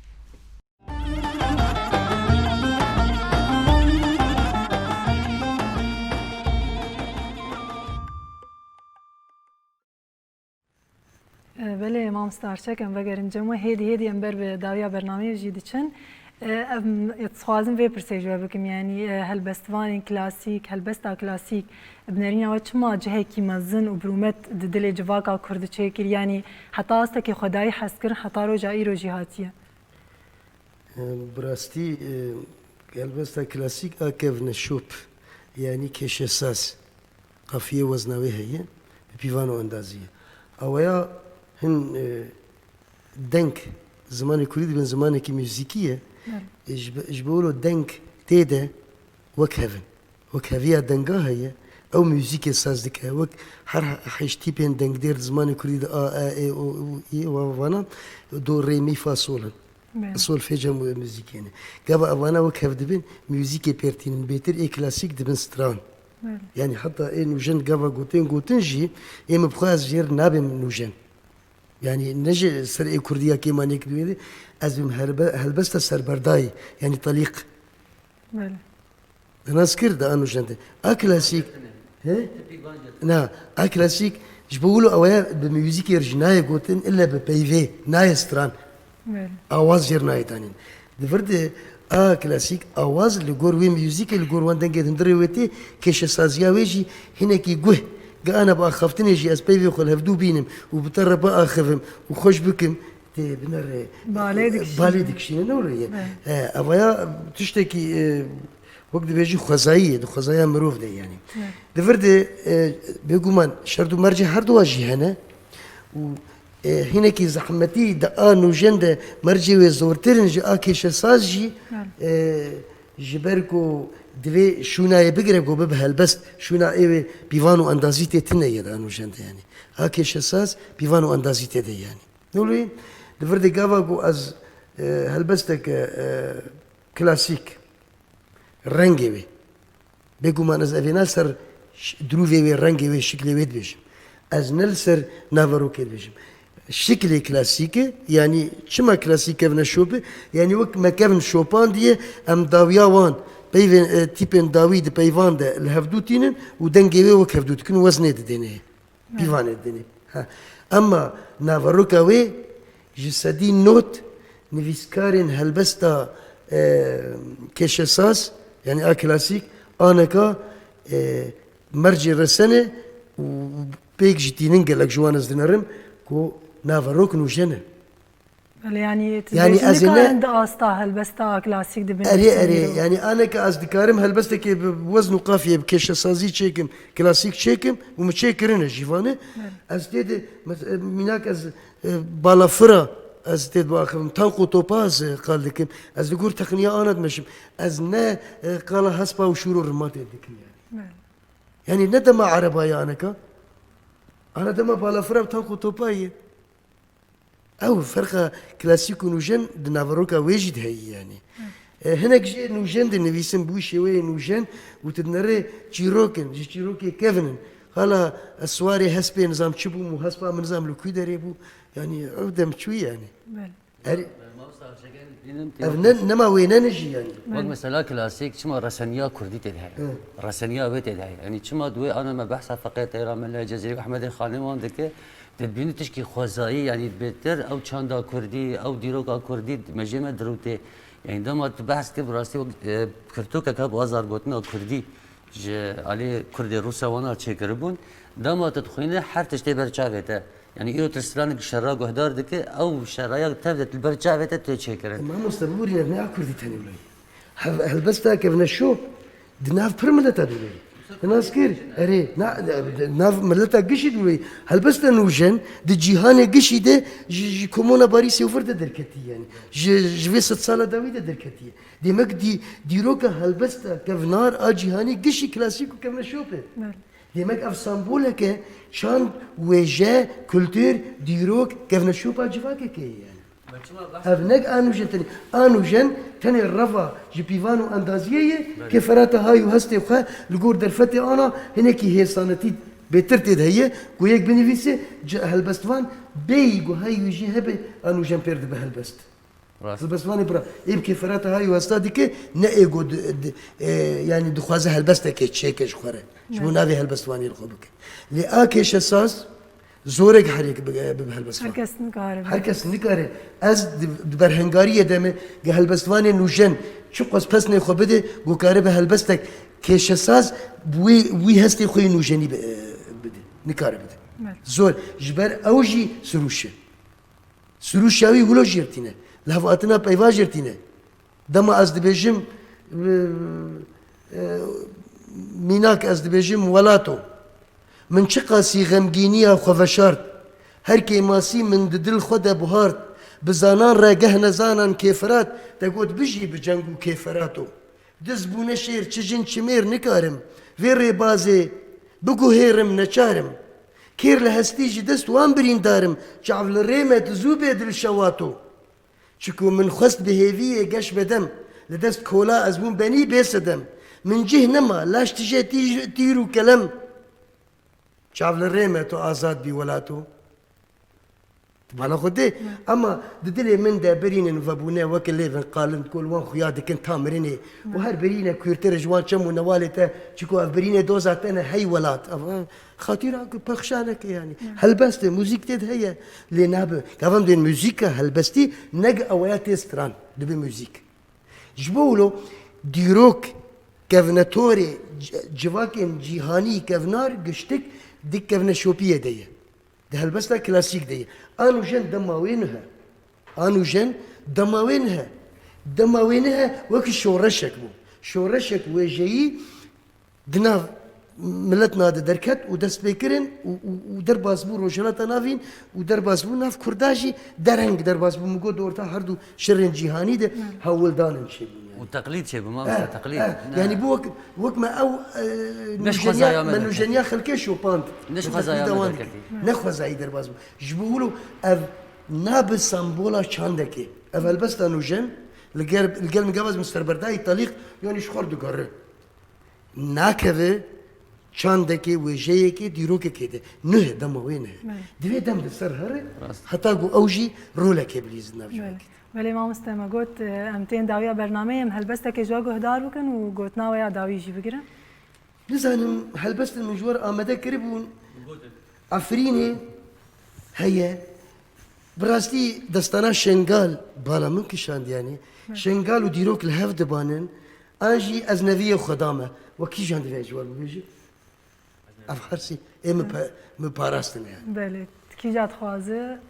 E, belê, mamoste Arçek, em vegerin cem we. Hêdî hêdî em ber bi dawiya bernameyê jî diçin. E, em, ez dixwazim vê pirsê ji we bikim, yanî, e, helbestvanên klasîk, helbesta klasîk, bi nerîna we çima cihekî mezin û birûmet di dilê civaka Kurd çêkir? Yanî heta astekê xwedayî hez kir, heta roja îro jî hatiye. E, bi rastî, e, helbesta klasîk a kevneşop, yanî kêşesaz, qafiyê wezna wê heye, bi pîvan û endazî ye. Awaya hin, e, deng, zimanê kurdî dibin zimanekî muzîkî ye. Belê. E, ji be-, ji bo wilo deng tê de wek hev in. Wek heviya denga heye, ew muzîkê saz dike. Wek her he-, heşt tîpên dengdêr di zimanê kurdî de a, e, ê, o, û, î, wa, vana, do, rê, mî, fa, sol in. Belê. Solfeja mu-, muzîkê ne. Gava evana wek hev dibin, muzîkê pêr tînin, bêtir ê klasîk dibin stran. Belê. Yanî heta ê nûjen gava gotin, gotin jî, ê min bi xwe ez jêr nabêm nûjen. Yanî ne ji ser ê kurdiya kêmaniyek dibêrî, ez bim herbe-, helbesta serberdayî, yanî talîq. Belê. Di nas kir de a nûjen de. A klasîk. He? Na, a klasîk ji bo wilo ew ye bi muzîkê re jî nayê gotin, ille bi peyvê, nayê stran. Belê. Awaz jêr nayê danîn. Di vir de a klasîk awaz li gor wê muzîkê, li gor wan dengê hundirê wê tê, kêşesaziya wê jî hinekî guh. Gana bi axaftinê jî ez peyvê xwe li hevdû bînim û bi te re biaxivim û xweş bikim, tê biner, e, Balê dikişîne. Balê dikişîne, ne wilo ye? Evet. E, evaya tiştekî, e, wek dibêjî xwezayî ye, di xwezaya mirov de yanî. Evet. Di vir de, e, bêguman şert û mercê her duwa jî hene û, e, hinekî zehmetî di a nûjen de mercê wê zortir in ji a kêşesaz jî, Evet. e, ji ber ku divê şûnayê bigire ku bibe helbest, şûna ê wê pîvan û endazî tê tune ye di a nûjen de yanî. A kêşesaz pîvan û endazî tê de yanî. Nolî, di vir de gava ku ez, e, helbesteke, e, klasîk, rengê wê. Bêguman ez evê ne li ser ş-, dirûvê wê, rengê wê, şiklê wê dibêjim. Ez ne li ser naverokê dibêjim. Şiklê klasîk e, yanî çima klasîk kevneşop e? Yanî wek me kevn şopandiye, em dawiya wan, peyvên, e, tîpên dawî di peyvan de li hevdû tînin û dengê wê wek hevdû dikin û weznê didêne. Pîvanê dinê. Ha. Emma naveroka wê ji sedî not nivîskarên helbesta, e, kêşesaz, yanî a klasîk, aneka, e, mercê resen e û pêk jî tînin gelek ji wan ez dinerim ku naverok nûjen e. Belê, yanî, tu Yanî dibêjî ez ê ne nikarin di asta helbesta klasîk de bin Erê, erê, yanî aneke ez dikarim helbestekê bi wezn û qafiyê, bi kêşesazî çêkim, klasîk çêkim û min çêkirine jî vane. Belê. Ez tê de, mes-, e, mînak ez, e, balafira ez tê de biaxivim, tank û topa ez, e, qal dikim. Ez li gor texniya ana dimeşim. Ez ne, e, qala hespa û şûr û rimatê dikim yanî. Belê. Yanî ne dema erebayê aneka. Ana dema balafira û tank û topa ye. Ew ferqa klasîk û nûjen di naveroka wê jî de heyî yanî. E, hinek jê nûjen dinivîsin bi wî şêweyê nûjen û tu dinerê çîrok in, ji çîrokê kevin in. Hala ez siwarê hespê nizam çi bûm û hespa min nizam li kû derê bû. Yanî ew dem çû yanî. Belê. Her Mamosta Arçek, em bînin tê Ev ne, nema wêne ne jî yanî. Wek mesela klasîk, çima reseniya kurdî tê de heye? Hı. Reseniya wê tê de heye. Yanî çima di wê ana me behsa Feqê Teyra Mele, Cezîrê Ehmedê Xanê wan dike, Te dibînî tişkî xwezayî, yanî bêtir ew çanda kurdî, ew dîroka kurdî, me jê me dirûtê. Yanî dema tu behs kir, bi rastî wek, e, pirtûkeke bi wazar gotina kurdî ji alî kurdê Rûsya wana çêkiribûn. Dema tu dixwînî her tiştê ber çavê te. Yanî îro tu stranek şera guhdar dike, ew şeraya tev de li ber çavê te tê çêkirin. E, mamoste, biborîne, ne a kurdî tenê wilo ye. Hev-, helbesta kevneşop di nav pir mileta dûrê. Di nas kir, erê, na, di nav mileta gişî dûrê. Helbesta nûjen di cîhanê gişî de ji, ji Komona Parîsê û vir de derketî yanî. Ji, ji vê sedsala dawî de derketî ye. Demek dî-, dîroka helbesta kevnar a cîhanê gişî klasîk û kevneşop e. Belê. Demek ev semboleke çand, wêje, kultur, dîrok, kevneşopa civakekê ye yanî. Ev nek a nûjen tenê. A nûjen tenê reva ji pîvan û endaziyê ye, kêferata hay û hestê xwe li gor derfetê ana hinekî hêsanetî bêtir tê de heye, ku yek binivîse, ci-, helbestvan bêyî ku hay wî jî hebe, a nûjen pêr dibe helbest. Rast. Helbestvanê bira, ê bi kêferata hay û hesta dike, ne ê ku di-, di-, e, yanî dixwaze helbestekê çêke ji xwe re. Ji bo navê helbestvanê li xwe bike. Lê a kêşesaz, Zorek herêk bi, bi, bi helbestvan. Her kes nikare. Her kes nikare. Ez di, di berhengariyê de me, ge helbestvanê nûjen çiqas pesnê xwe bide, ku kare bi helbestek kêşesaz wî, wî hestê xwe yê nûjenî bi, bide. Nikare bide. Evet. Zor. Ji ber ew jî sirûş e. Sirûşa wî wilo jêr tîne. Lihevhatina peyva jêr tîne. Dema ez dibêjim, e, e, mînak ez dibêjim welato. Min çiqasî xemgîniya xwe veşart. Her kêmasî min di dil xwe de buhart. Bi zanan re geh nezanan kêfirat. Te got bijî bi ceng û kêfirato. Diz bûne şêr, çi jin çi mêr nikarim. Vê rêbazê biguhêrim neçarim. Kêr li hestî ji dest wan birîndarim. Çav li rê me tu zû bê dil şewato. Çiku min xwest bi hêviyê geş bedem, li dest kola ez bûm benî bêsedem. Min cih nema, laş tije tîj-, tîr û kelem. Çav li rê me tu azad bî welato. Tu bala xwe dê. Ema di dilê min de birînin vebûne weke lêvên qalind ku li wan xuya dikin ta mirinê. Û her birîne kûrtir ji wan çem û newalê te, çiku ev birînê doza te ne hey welat. Ev, ev xatîra ku pexşaneke yanî. Helbest e, muzîk tê de heye. Lê nabe. Gavem dên muzîka helbestî neg eweya tê stran. Dibe muzîk. Ji bo wilo dîrok kevnetorê c-, civakên cîhanî kevnar giştik di kevneşopiyê de ye. Di helbesta klasîk de ye. A nûjen dema wê nihe. A nûjen dema wê nihe. Dema wê nihe wekî şoreşek bû. Şoreşek wêjeyî di nav miletna de derket û dest pê kirin û, û, û derbas bû Rojhilata Navîn û derbas bû nav Kurda jî dereng derbas bû. Min got di orta her du şerên cîhanî de hewldanin çêbûn yani. Û teqlîd çêbû, mamoste, teqlîd. Eh, eh, yani bu wek, wek me ew, e, Ne ji xwezaya nûjeniya, me me derketî. nûjeniya xelkê şopand. Ne ji xwezaya me derketî. Ne xwezayî derbas bû. Ji bo wilo ev nabe sembola çandekê. Ev helbesta nûjen li gel, li gel min gavaz min serberdayî talîq, yani ji xwe digere. Nakeve çandekê, wêjeyekê, dîrokekê de. Nuh e, dema wê nuh e. Belê. Divê dem li ser here, Rast. heta ku ew jî rolekê bilîzin nav Belê. civakê. Belê mamoste me got, e, em tên dawiya bernameyê, em helbestekê ji we guhdar bikin û gotina we ya dawî jî bigirin. Nizanim helbestên min ji we re amade kiribûn. Efrînê heye. Bi rastî destana Şengal bala min kişand yani. Belê. Şengal û dîrok li hev dibanin. An jî ez neviyê Xweda me. We kîjan divê ji we bibêjim? Ev hersî ê min pe-, min parastin yani. Belê. Kîja dixwaze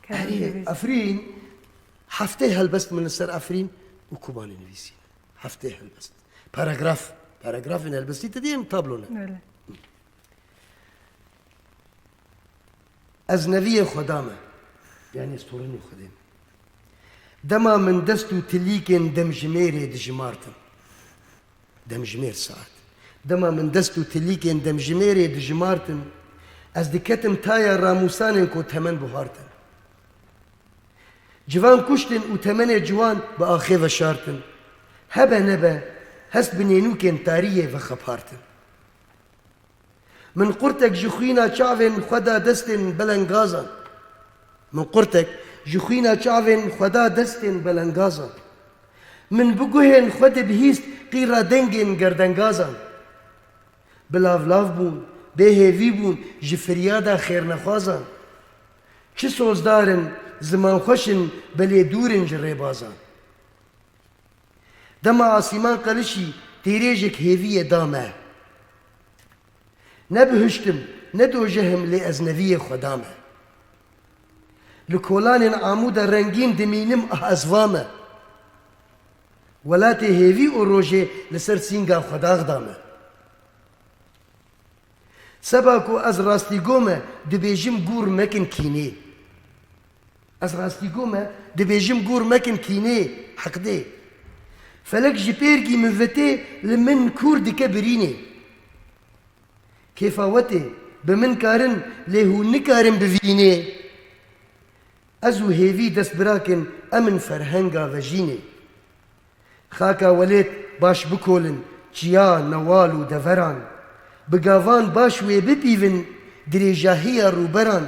kerem Erê, bibêje. Efrîn, heftê helbest min li ser Efrîn û Kobanê nivîsî. Heftê helbest. Paragraf. Paragrafên helbestî te diyê min tablo ne. Belê. Ez neviyê Xweda me. Yani ez torînê Xwedê me. Dema min dest û tilîkên demjimêrê dijimartin. Demjimêr saet. Dema min dest û tilîkên demjimêrê dijimartin, ez diketim taya ramûsanên ku temen buhartin. Civan kuştin û temenê ciwan bi axê veşartin. Hebe nebe, hest bi nênûkên tariyê vexepartin. Min qurtek ji xwîna çavên xwe da destên belengazan. Min qurtek ji xwîna çavên xwe da destên belengazan. Min bi guhên xwe de bihîst qîra dengên gerdengazan. Bilavlav bûn, bêhêvî bûn ji firyada xêrnexwazan. Çi sozdar in, zimanxweş in, belê dûr in ji rêbazan. Dema asîman qelişî, têrêjek hêviyê da me. Ne bihiştim, ne dojehim lê ez neviyê Xweda me. Li kolanên Amûda rengîn dimînim, ah ez va me. Welatê hêvî û rojê li ser sînga Xwedax da me. Seba ku ez rastîgo me, dibêjim gûr mekin kînê. Ez rastîgo me, dibêjim gûr mekin kînê, heqdê. Felek ji pêrgî min vetê, li min kûr dike birînê. Kêfa we tê, bi min karin, lê hûn nikarin bivînê. Ez û hêvî dest birakin, em in ferhenga vejînê. Xaka welêt baş bikolin, çiya, newal û deveran. Bi gavan baş wê bipîvin, dirêjahiya rûberan.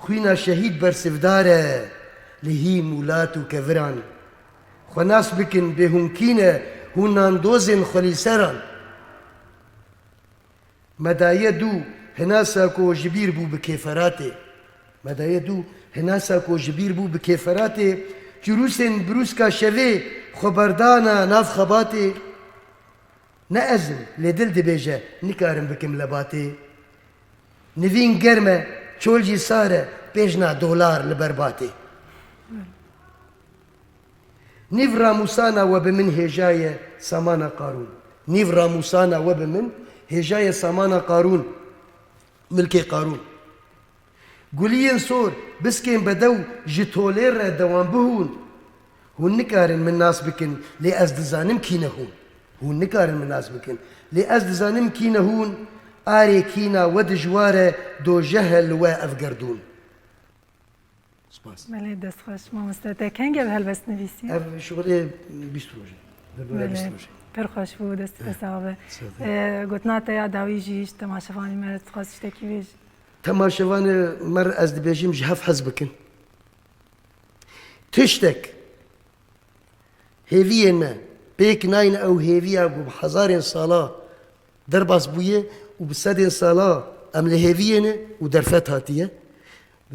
Xwîna şehîd bersivdar e li hî mûlat û keviran. Xwe nas bikin, bê hûn kî ne, hûn nandozên xwelîseran. Me daye dû hinasa ku ji bîr bû bi kêferatê. Me daye dû hinasa ku ji bîr bû bi kêferatê. Çirûsên birûska şevê xwe berdana nav xebatê. Ne ez im, lê dil dibêje, nikarim bikim lebatê. Nivîn germ e, çol jî sar e, pêjna dolar li ber batê. Nîv ramûsana we bi min hêja ye samana Qarûn. Nîv ramûsana we bi min hêja ye samana Qarûn, milkê Qarûn. Guliyên sor, biskên bedew ji tolê re dewam bihûn. Hûn nikarin min nas bikin, lê ez dizanim kî ne hûn. Hûn nikarin min nas bikin, lê ez dizanim kî ne hûn. Arê kîna we dijwar e, dojeh e li we ev gerdûn. Spas. Belê, destxweş mamoste. Te kengê ev helbest nivîsiye? Ev şixulê bîst roj e. Li bîst roj e. Pir xweş bû, destê te sax be. Sağ ol. Ee, gotina te ya dawî jî ji temaşevanê me dixwest tiştekî bêjî. Temaşevanê me re ez dibêjim ji hev hez bikin. Tiştek hêviyên me pêk nayne ew hêviya ku bi hezarên sala derbas bûye û bi sedên sala em li hêviyê ne û derfet hatiye.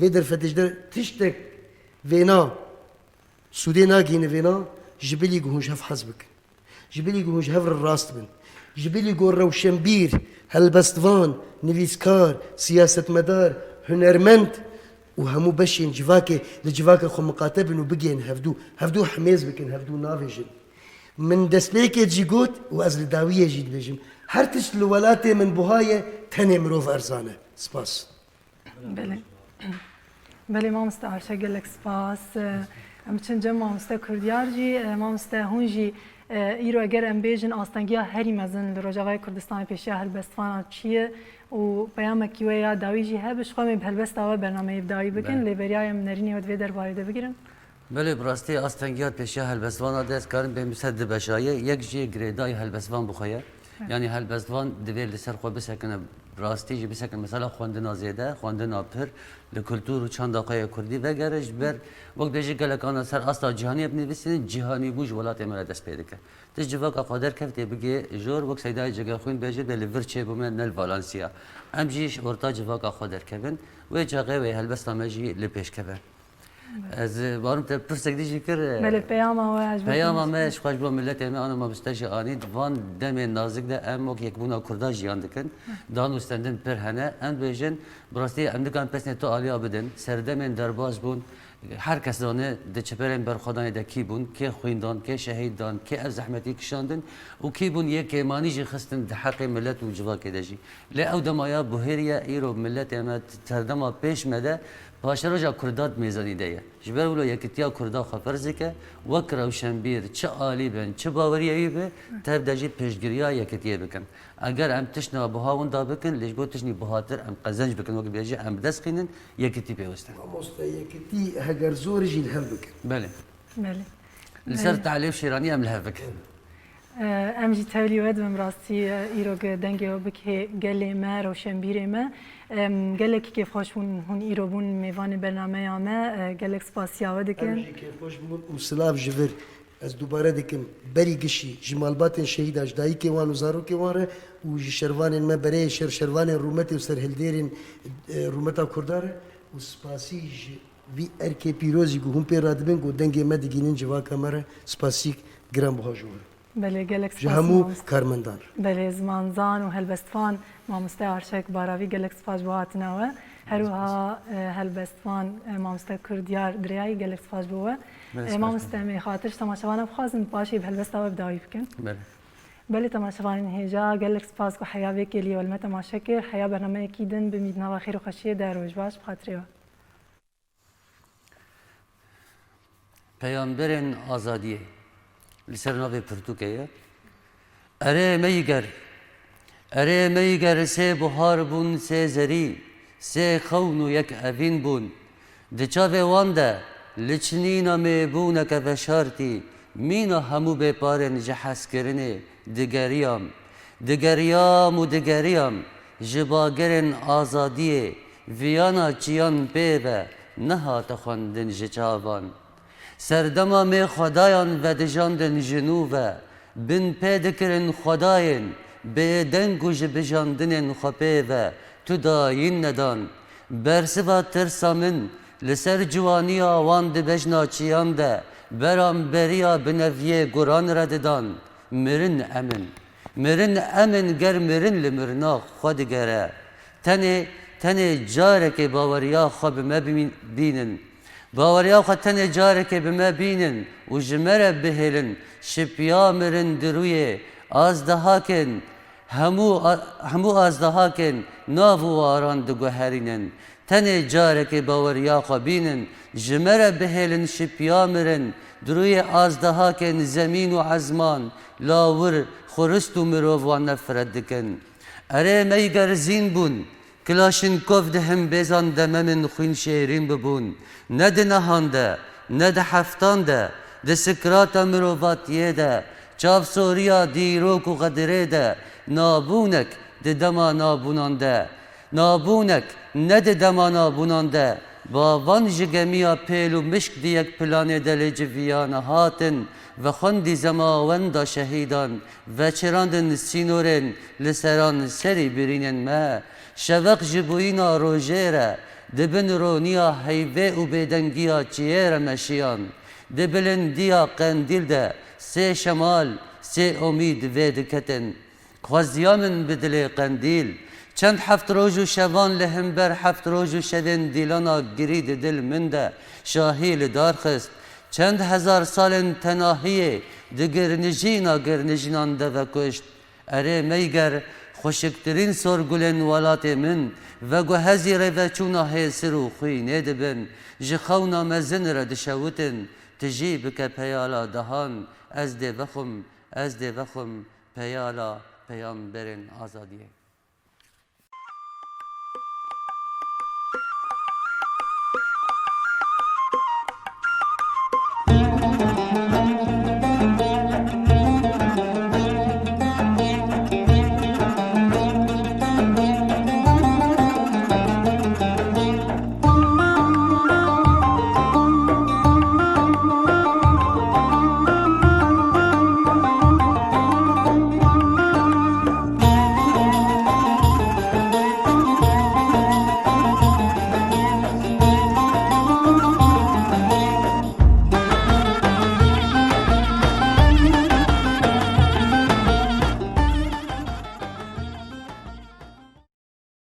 Vê derfetê ji der tiştek vêna sûdê nagihîne vêna ji bilî ku hûn ji hev hez bikin. Ji bilî ku hûn ji hev re rast bin. Ji bilî ku rewşenbîr, helbestvan, nivîskar, siyasetmedar, hunermend û hemû beşên civakê li civaka xwe miqate bin û bigihên hevdû. Hevdû hemêz bikin, hevdû navêjin. Min destpêkê jî got û ez li dawiyê jî dibêjim. Her tişt li welatê min buha ye, tenê mirov erzan e. Spas. Belê. Belê mamoste Arşe, gelek spas. Em biçin cem mamoste Kurdiyar jî. Mamoste, hûn jî, îro eger em bêjin astengiya herî mezin li Rojavayê Kurdistanê pêşiya helbestvanan çi ye û peyamekî we ya dawî jî hebe, ji xwe em ê bi helbesta we bernameyê bi dawî bikin. Belê. Lê beriya em nerînê we di vê derbarê de bigirin. Belê, bi rastî astengiya pêşiya helbestvana de ez karim bêm ser du beşa ye. Yek jî girêdayî helbestvan bi xwe ye. Evet. Yanî helbestvan divê li ser xwe bisekine, bi rastî jî bisekine mesela xwendina zêde, xwendina pir, li kultur û çanda xwe ya kurdî vegere, ji ber wek bêjî gelek ana ser asta cîhanî binivîsînin, cîhanîbûn ji welatê me re dest pê dike. Tu ji civaka xwe derkevtê bigê jor, wek Seydayê Cegerxwîn bêje, dê li vir çêbûme, ne li Valensiya. Em jî ji orta civaka xwe derkevin, wê çaxê wê helbesta me jî li pêş keve. Ez, e, barim te pirsek dî jî kir, e, Belê, peyama we ez peyama me ji xwe ji bo miletê me, ana mamoste jî anî, di van demên nazik de em wek yekbûna Kurda jiyan dikin. Hı. Dan û stendin pir hene. Em dibêjin, bi rastî em dikarin pesnê tu aliya bidin. Serdemên derbas bûn. Her kes zane di çeperên berxwedanê de kî bûn, kê xwîn dan, kê şehîd dan, kê ev zehmetî kişandin û kî bûn yê kêmanî jî xistin di heqê milet û civakê de jî. Lê ew dema ya buhêrî ye, îro miletê me, serdema pêş me de, paşeroja Kurda di mêzanî de ye. Ji ber wilo yekitiya Kurda xwe ferz dike, wek rewşenbîr, çi alî bin, çi baweriyê wî be, tev de jî pêşgiriya yekitiyê bikin. Eger em tiştna buha winda bikin, lê ji bo tiştnî buhatir em qezenc bikin, wek bêjî em bi dest xînin, yekitî pêwist e. Mamoste, yekitî heger zor jî li hev bikin. Belê. Belê. Li ser Belê. Talê û şêranî em li hev bikin. Em jî tevlî we dibin, rastî, îro dengê we bikê gelê me, rewşenbîrê me. Em, gelekî kêfxweş bûn hûn îro bûn mêvanê bernameya me. Gelek spasiya we dikin. Em jî kêfxweş bûn û silav ji vir. Ez dubare dikim, berî gişî ji malbatên şehîdan, ji dayikê wan û zarokê wan re û ji şervanên me, bereyê şer, şervanên rûmetê û serhildêrên, e, rûmeta Kurdan re û spasî ji vî erkê pîrozî ku hûn pê radibin ku dengê me digînin civaka me re, spasîk giran buha ji we re. Belê, gelek spas. Ji hemû karmendan re. Belê, zimanzan û helbestvan mamoste Arşek Baravî, gelek spas bo hatina we. Her wiha, e, helbestvan, e, mamoste Kurdiyar Direyayî, gelek spas bo we. Belê, e, spas. Mamoste, em ê xatir ji temaşevana bixwazin, paşê bi helbesta we bi dawî bikin. Belê. Belê, temaşevanên hêja, gelek spas ku heya vê kêliyê we li me temaşe kir. Heya bernameyekî din bimî di nava xêr û xweşiyê de, roj baş, bi xatirê we. Peyamberên azadiyê li ser navê pirtûkê ye. Erê meyger, erê meyger, sê buhar bûn, sê zerî, sê xewn û yek evîn bûn. Di çavê wan de li çinîna mêbûneke veşartî mîna hemû bêparên ji hezkirinê digeriyam. Digeriyam û digeriyam ji bagerên azadiyê, viyana çiyan pê ve nehate xwendin ji çavan. Serdema me xwedayan vedijandin ji nû ve, bin pê dikirin xwedayên bêdeng û ji bijandinên xwe pê ve tu dayîn nedan. Bersiva tirsa min li ser ciwaniya wan di bejna çiyan de beramberiya bineviyê guran re didan. Mirin em in. Mirin em in, ger mirin li mirina xwe digere. Tenê, tenê carekê baweriya xwe bi me bimîn-, bînin. Baweriya xwe tenê carekê bi me bînin û ji me re bihêlin, şipiya mirin di rûyê azdehakên hemû a-, hemû azdehakên nav û waran diguherînin. Tenê carekê baweriya xwe bînin, ji me re bihêlin şipiya mirin, di rûyê azdehakên zemîn û ezman, lawir, xurist û mirov wan nefret dikin. Erê meyger zîn bûn, Kilaşinkov di himbêzan de me min xwîn şêrîn bibûn. Ne di nehan de, ne di heftan de, di sikrata mirovatiyê de, çavsoriya dîrok û xedirê de, nabûnek di dema nabûnan de. Nabûnek ne di dema nabûnan de, bavan ji gemiya pêl û mişk di yek planê de lê civiyane hatin, vexwendî zemawenda şehîdan, veçirandin sînorên li seran serî birînên me. Şeveq ji bûyîna rojê re, di bin roniya heyvê û bêdengiya çiyê re meşiyan. Di bilindiya qendîl de sê şemal, sê omîd vê diketin. Xweziya min bi dilê qendîl. Çend heft roj û şevan li himber heft roj û şevên dîlana girî di dil min de şahî li dar xist. Çend hezar salên tenahiyê di girnijîna girnijînan de vekuşt. Erê meyger, xweşiktirîn sorgulên welatê min, veguhezî rêveçûna hêsir û xwînê dibin, ji xewna mezin re dişewitin, tu jî bike peyala dehan, ez dê vexwim, ez dê vexwim, peyala peyamberên azadiyê.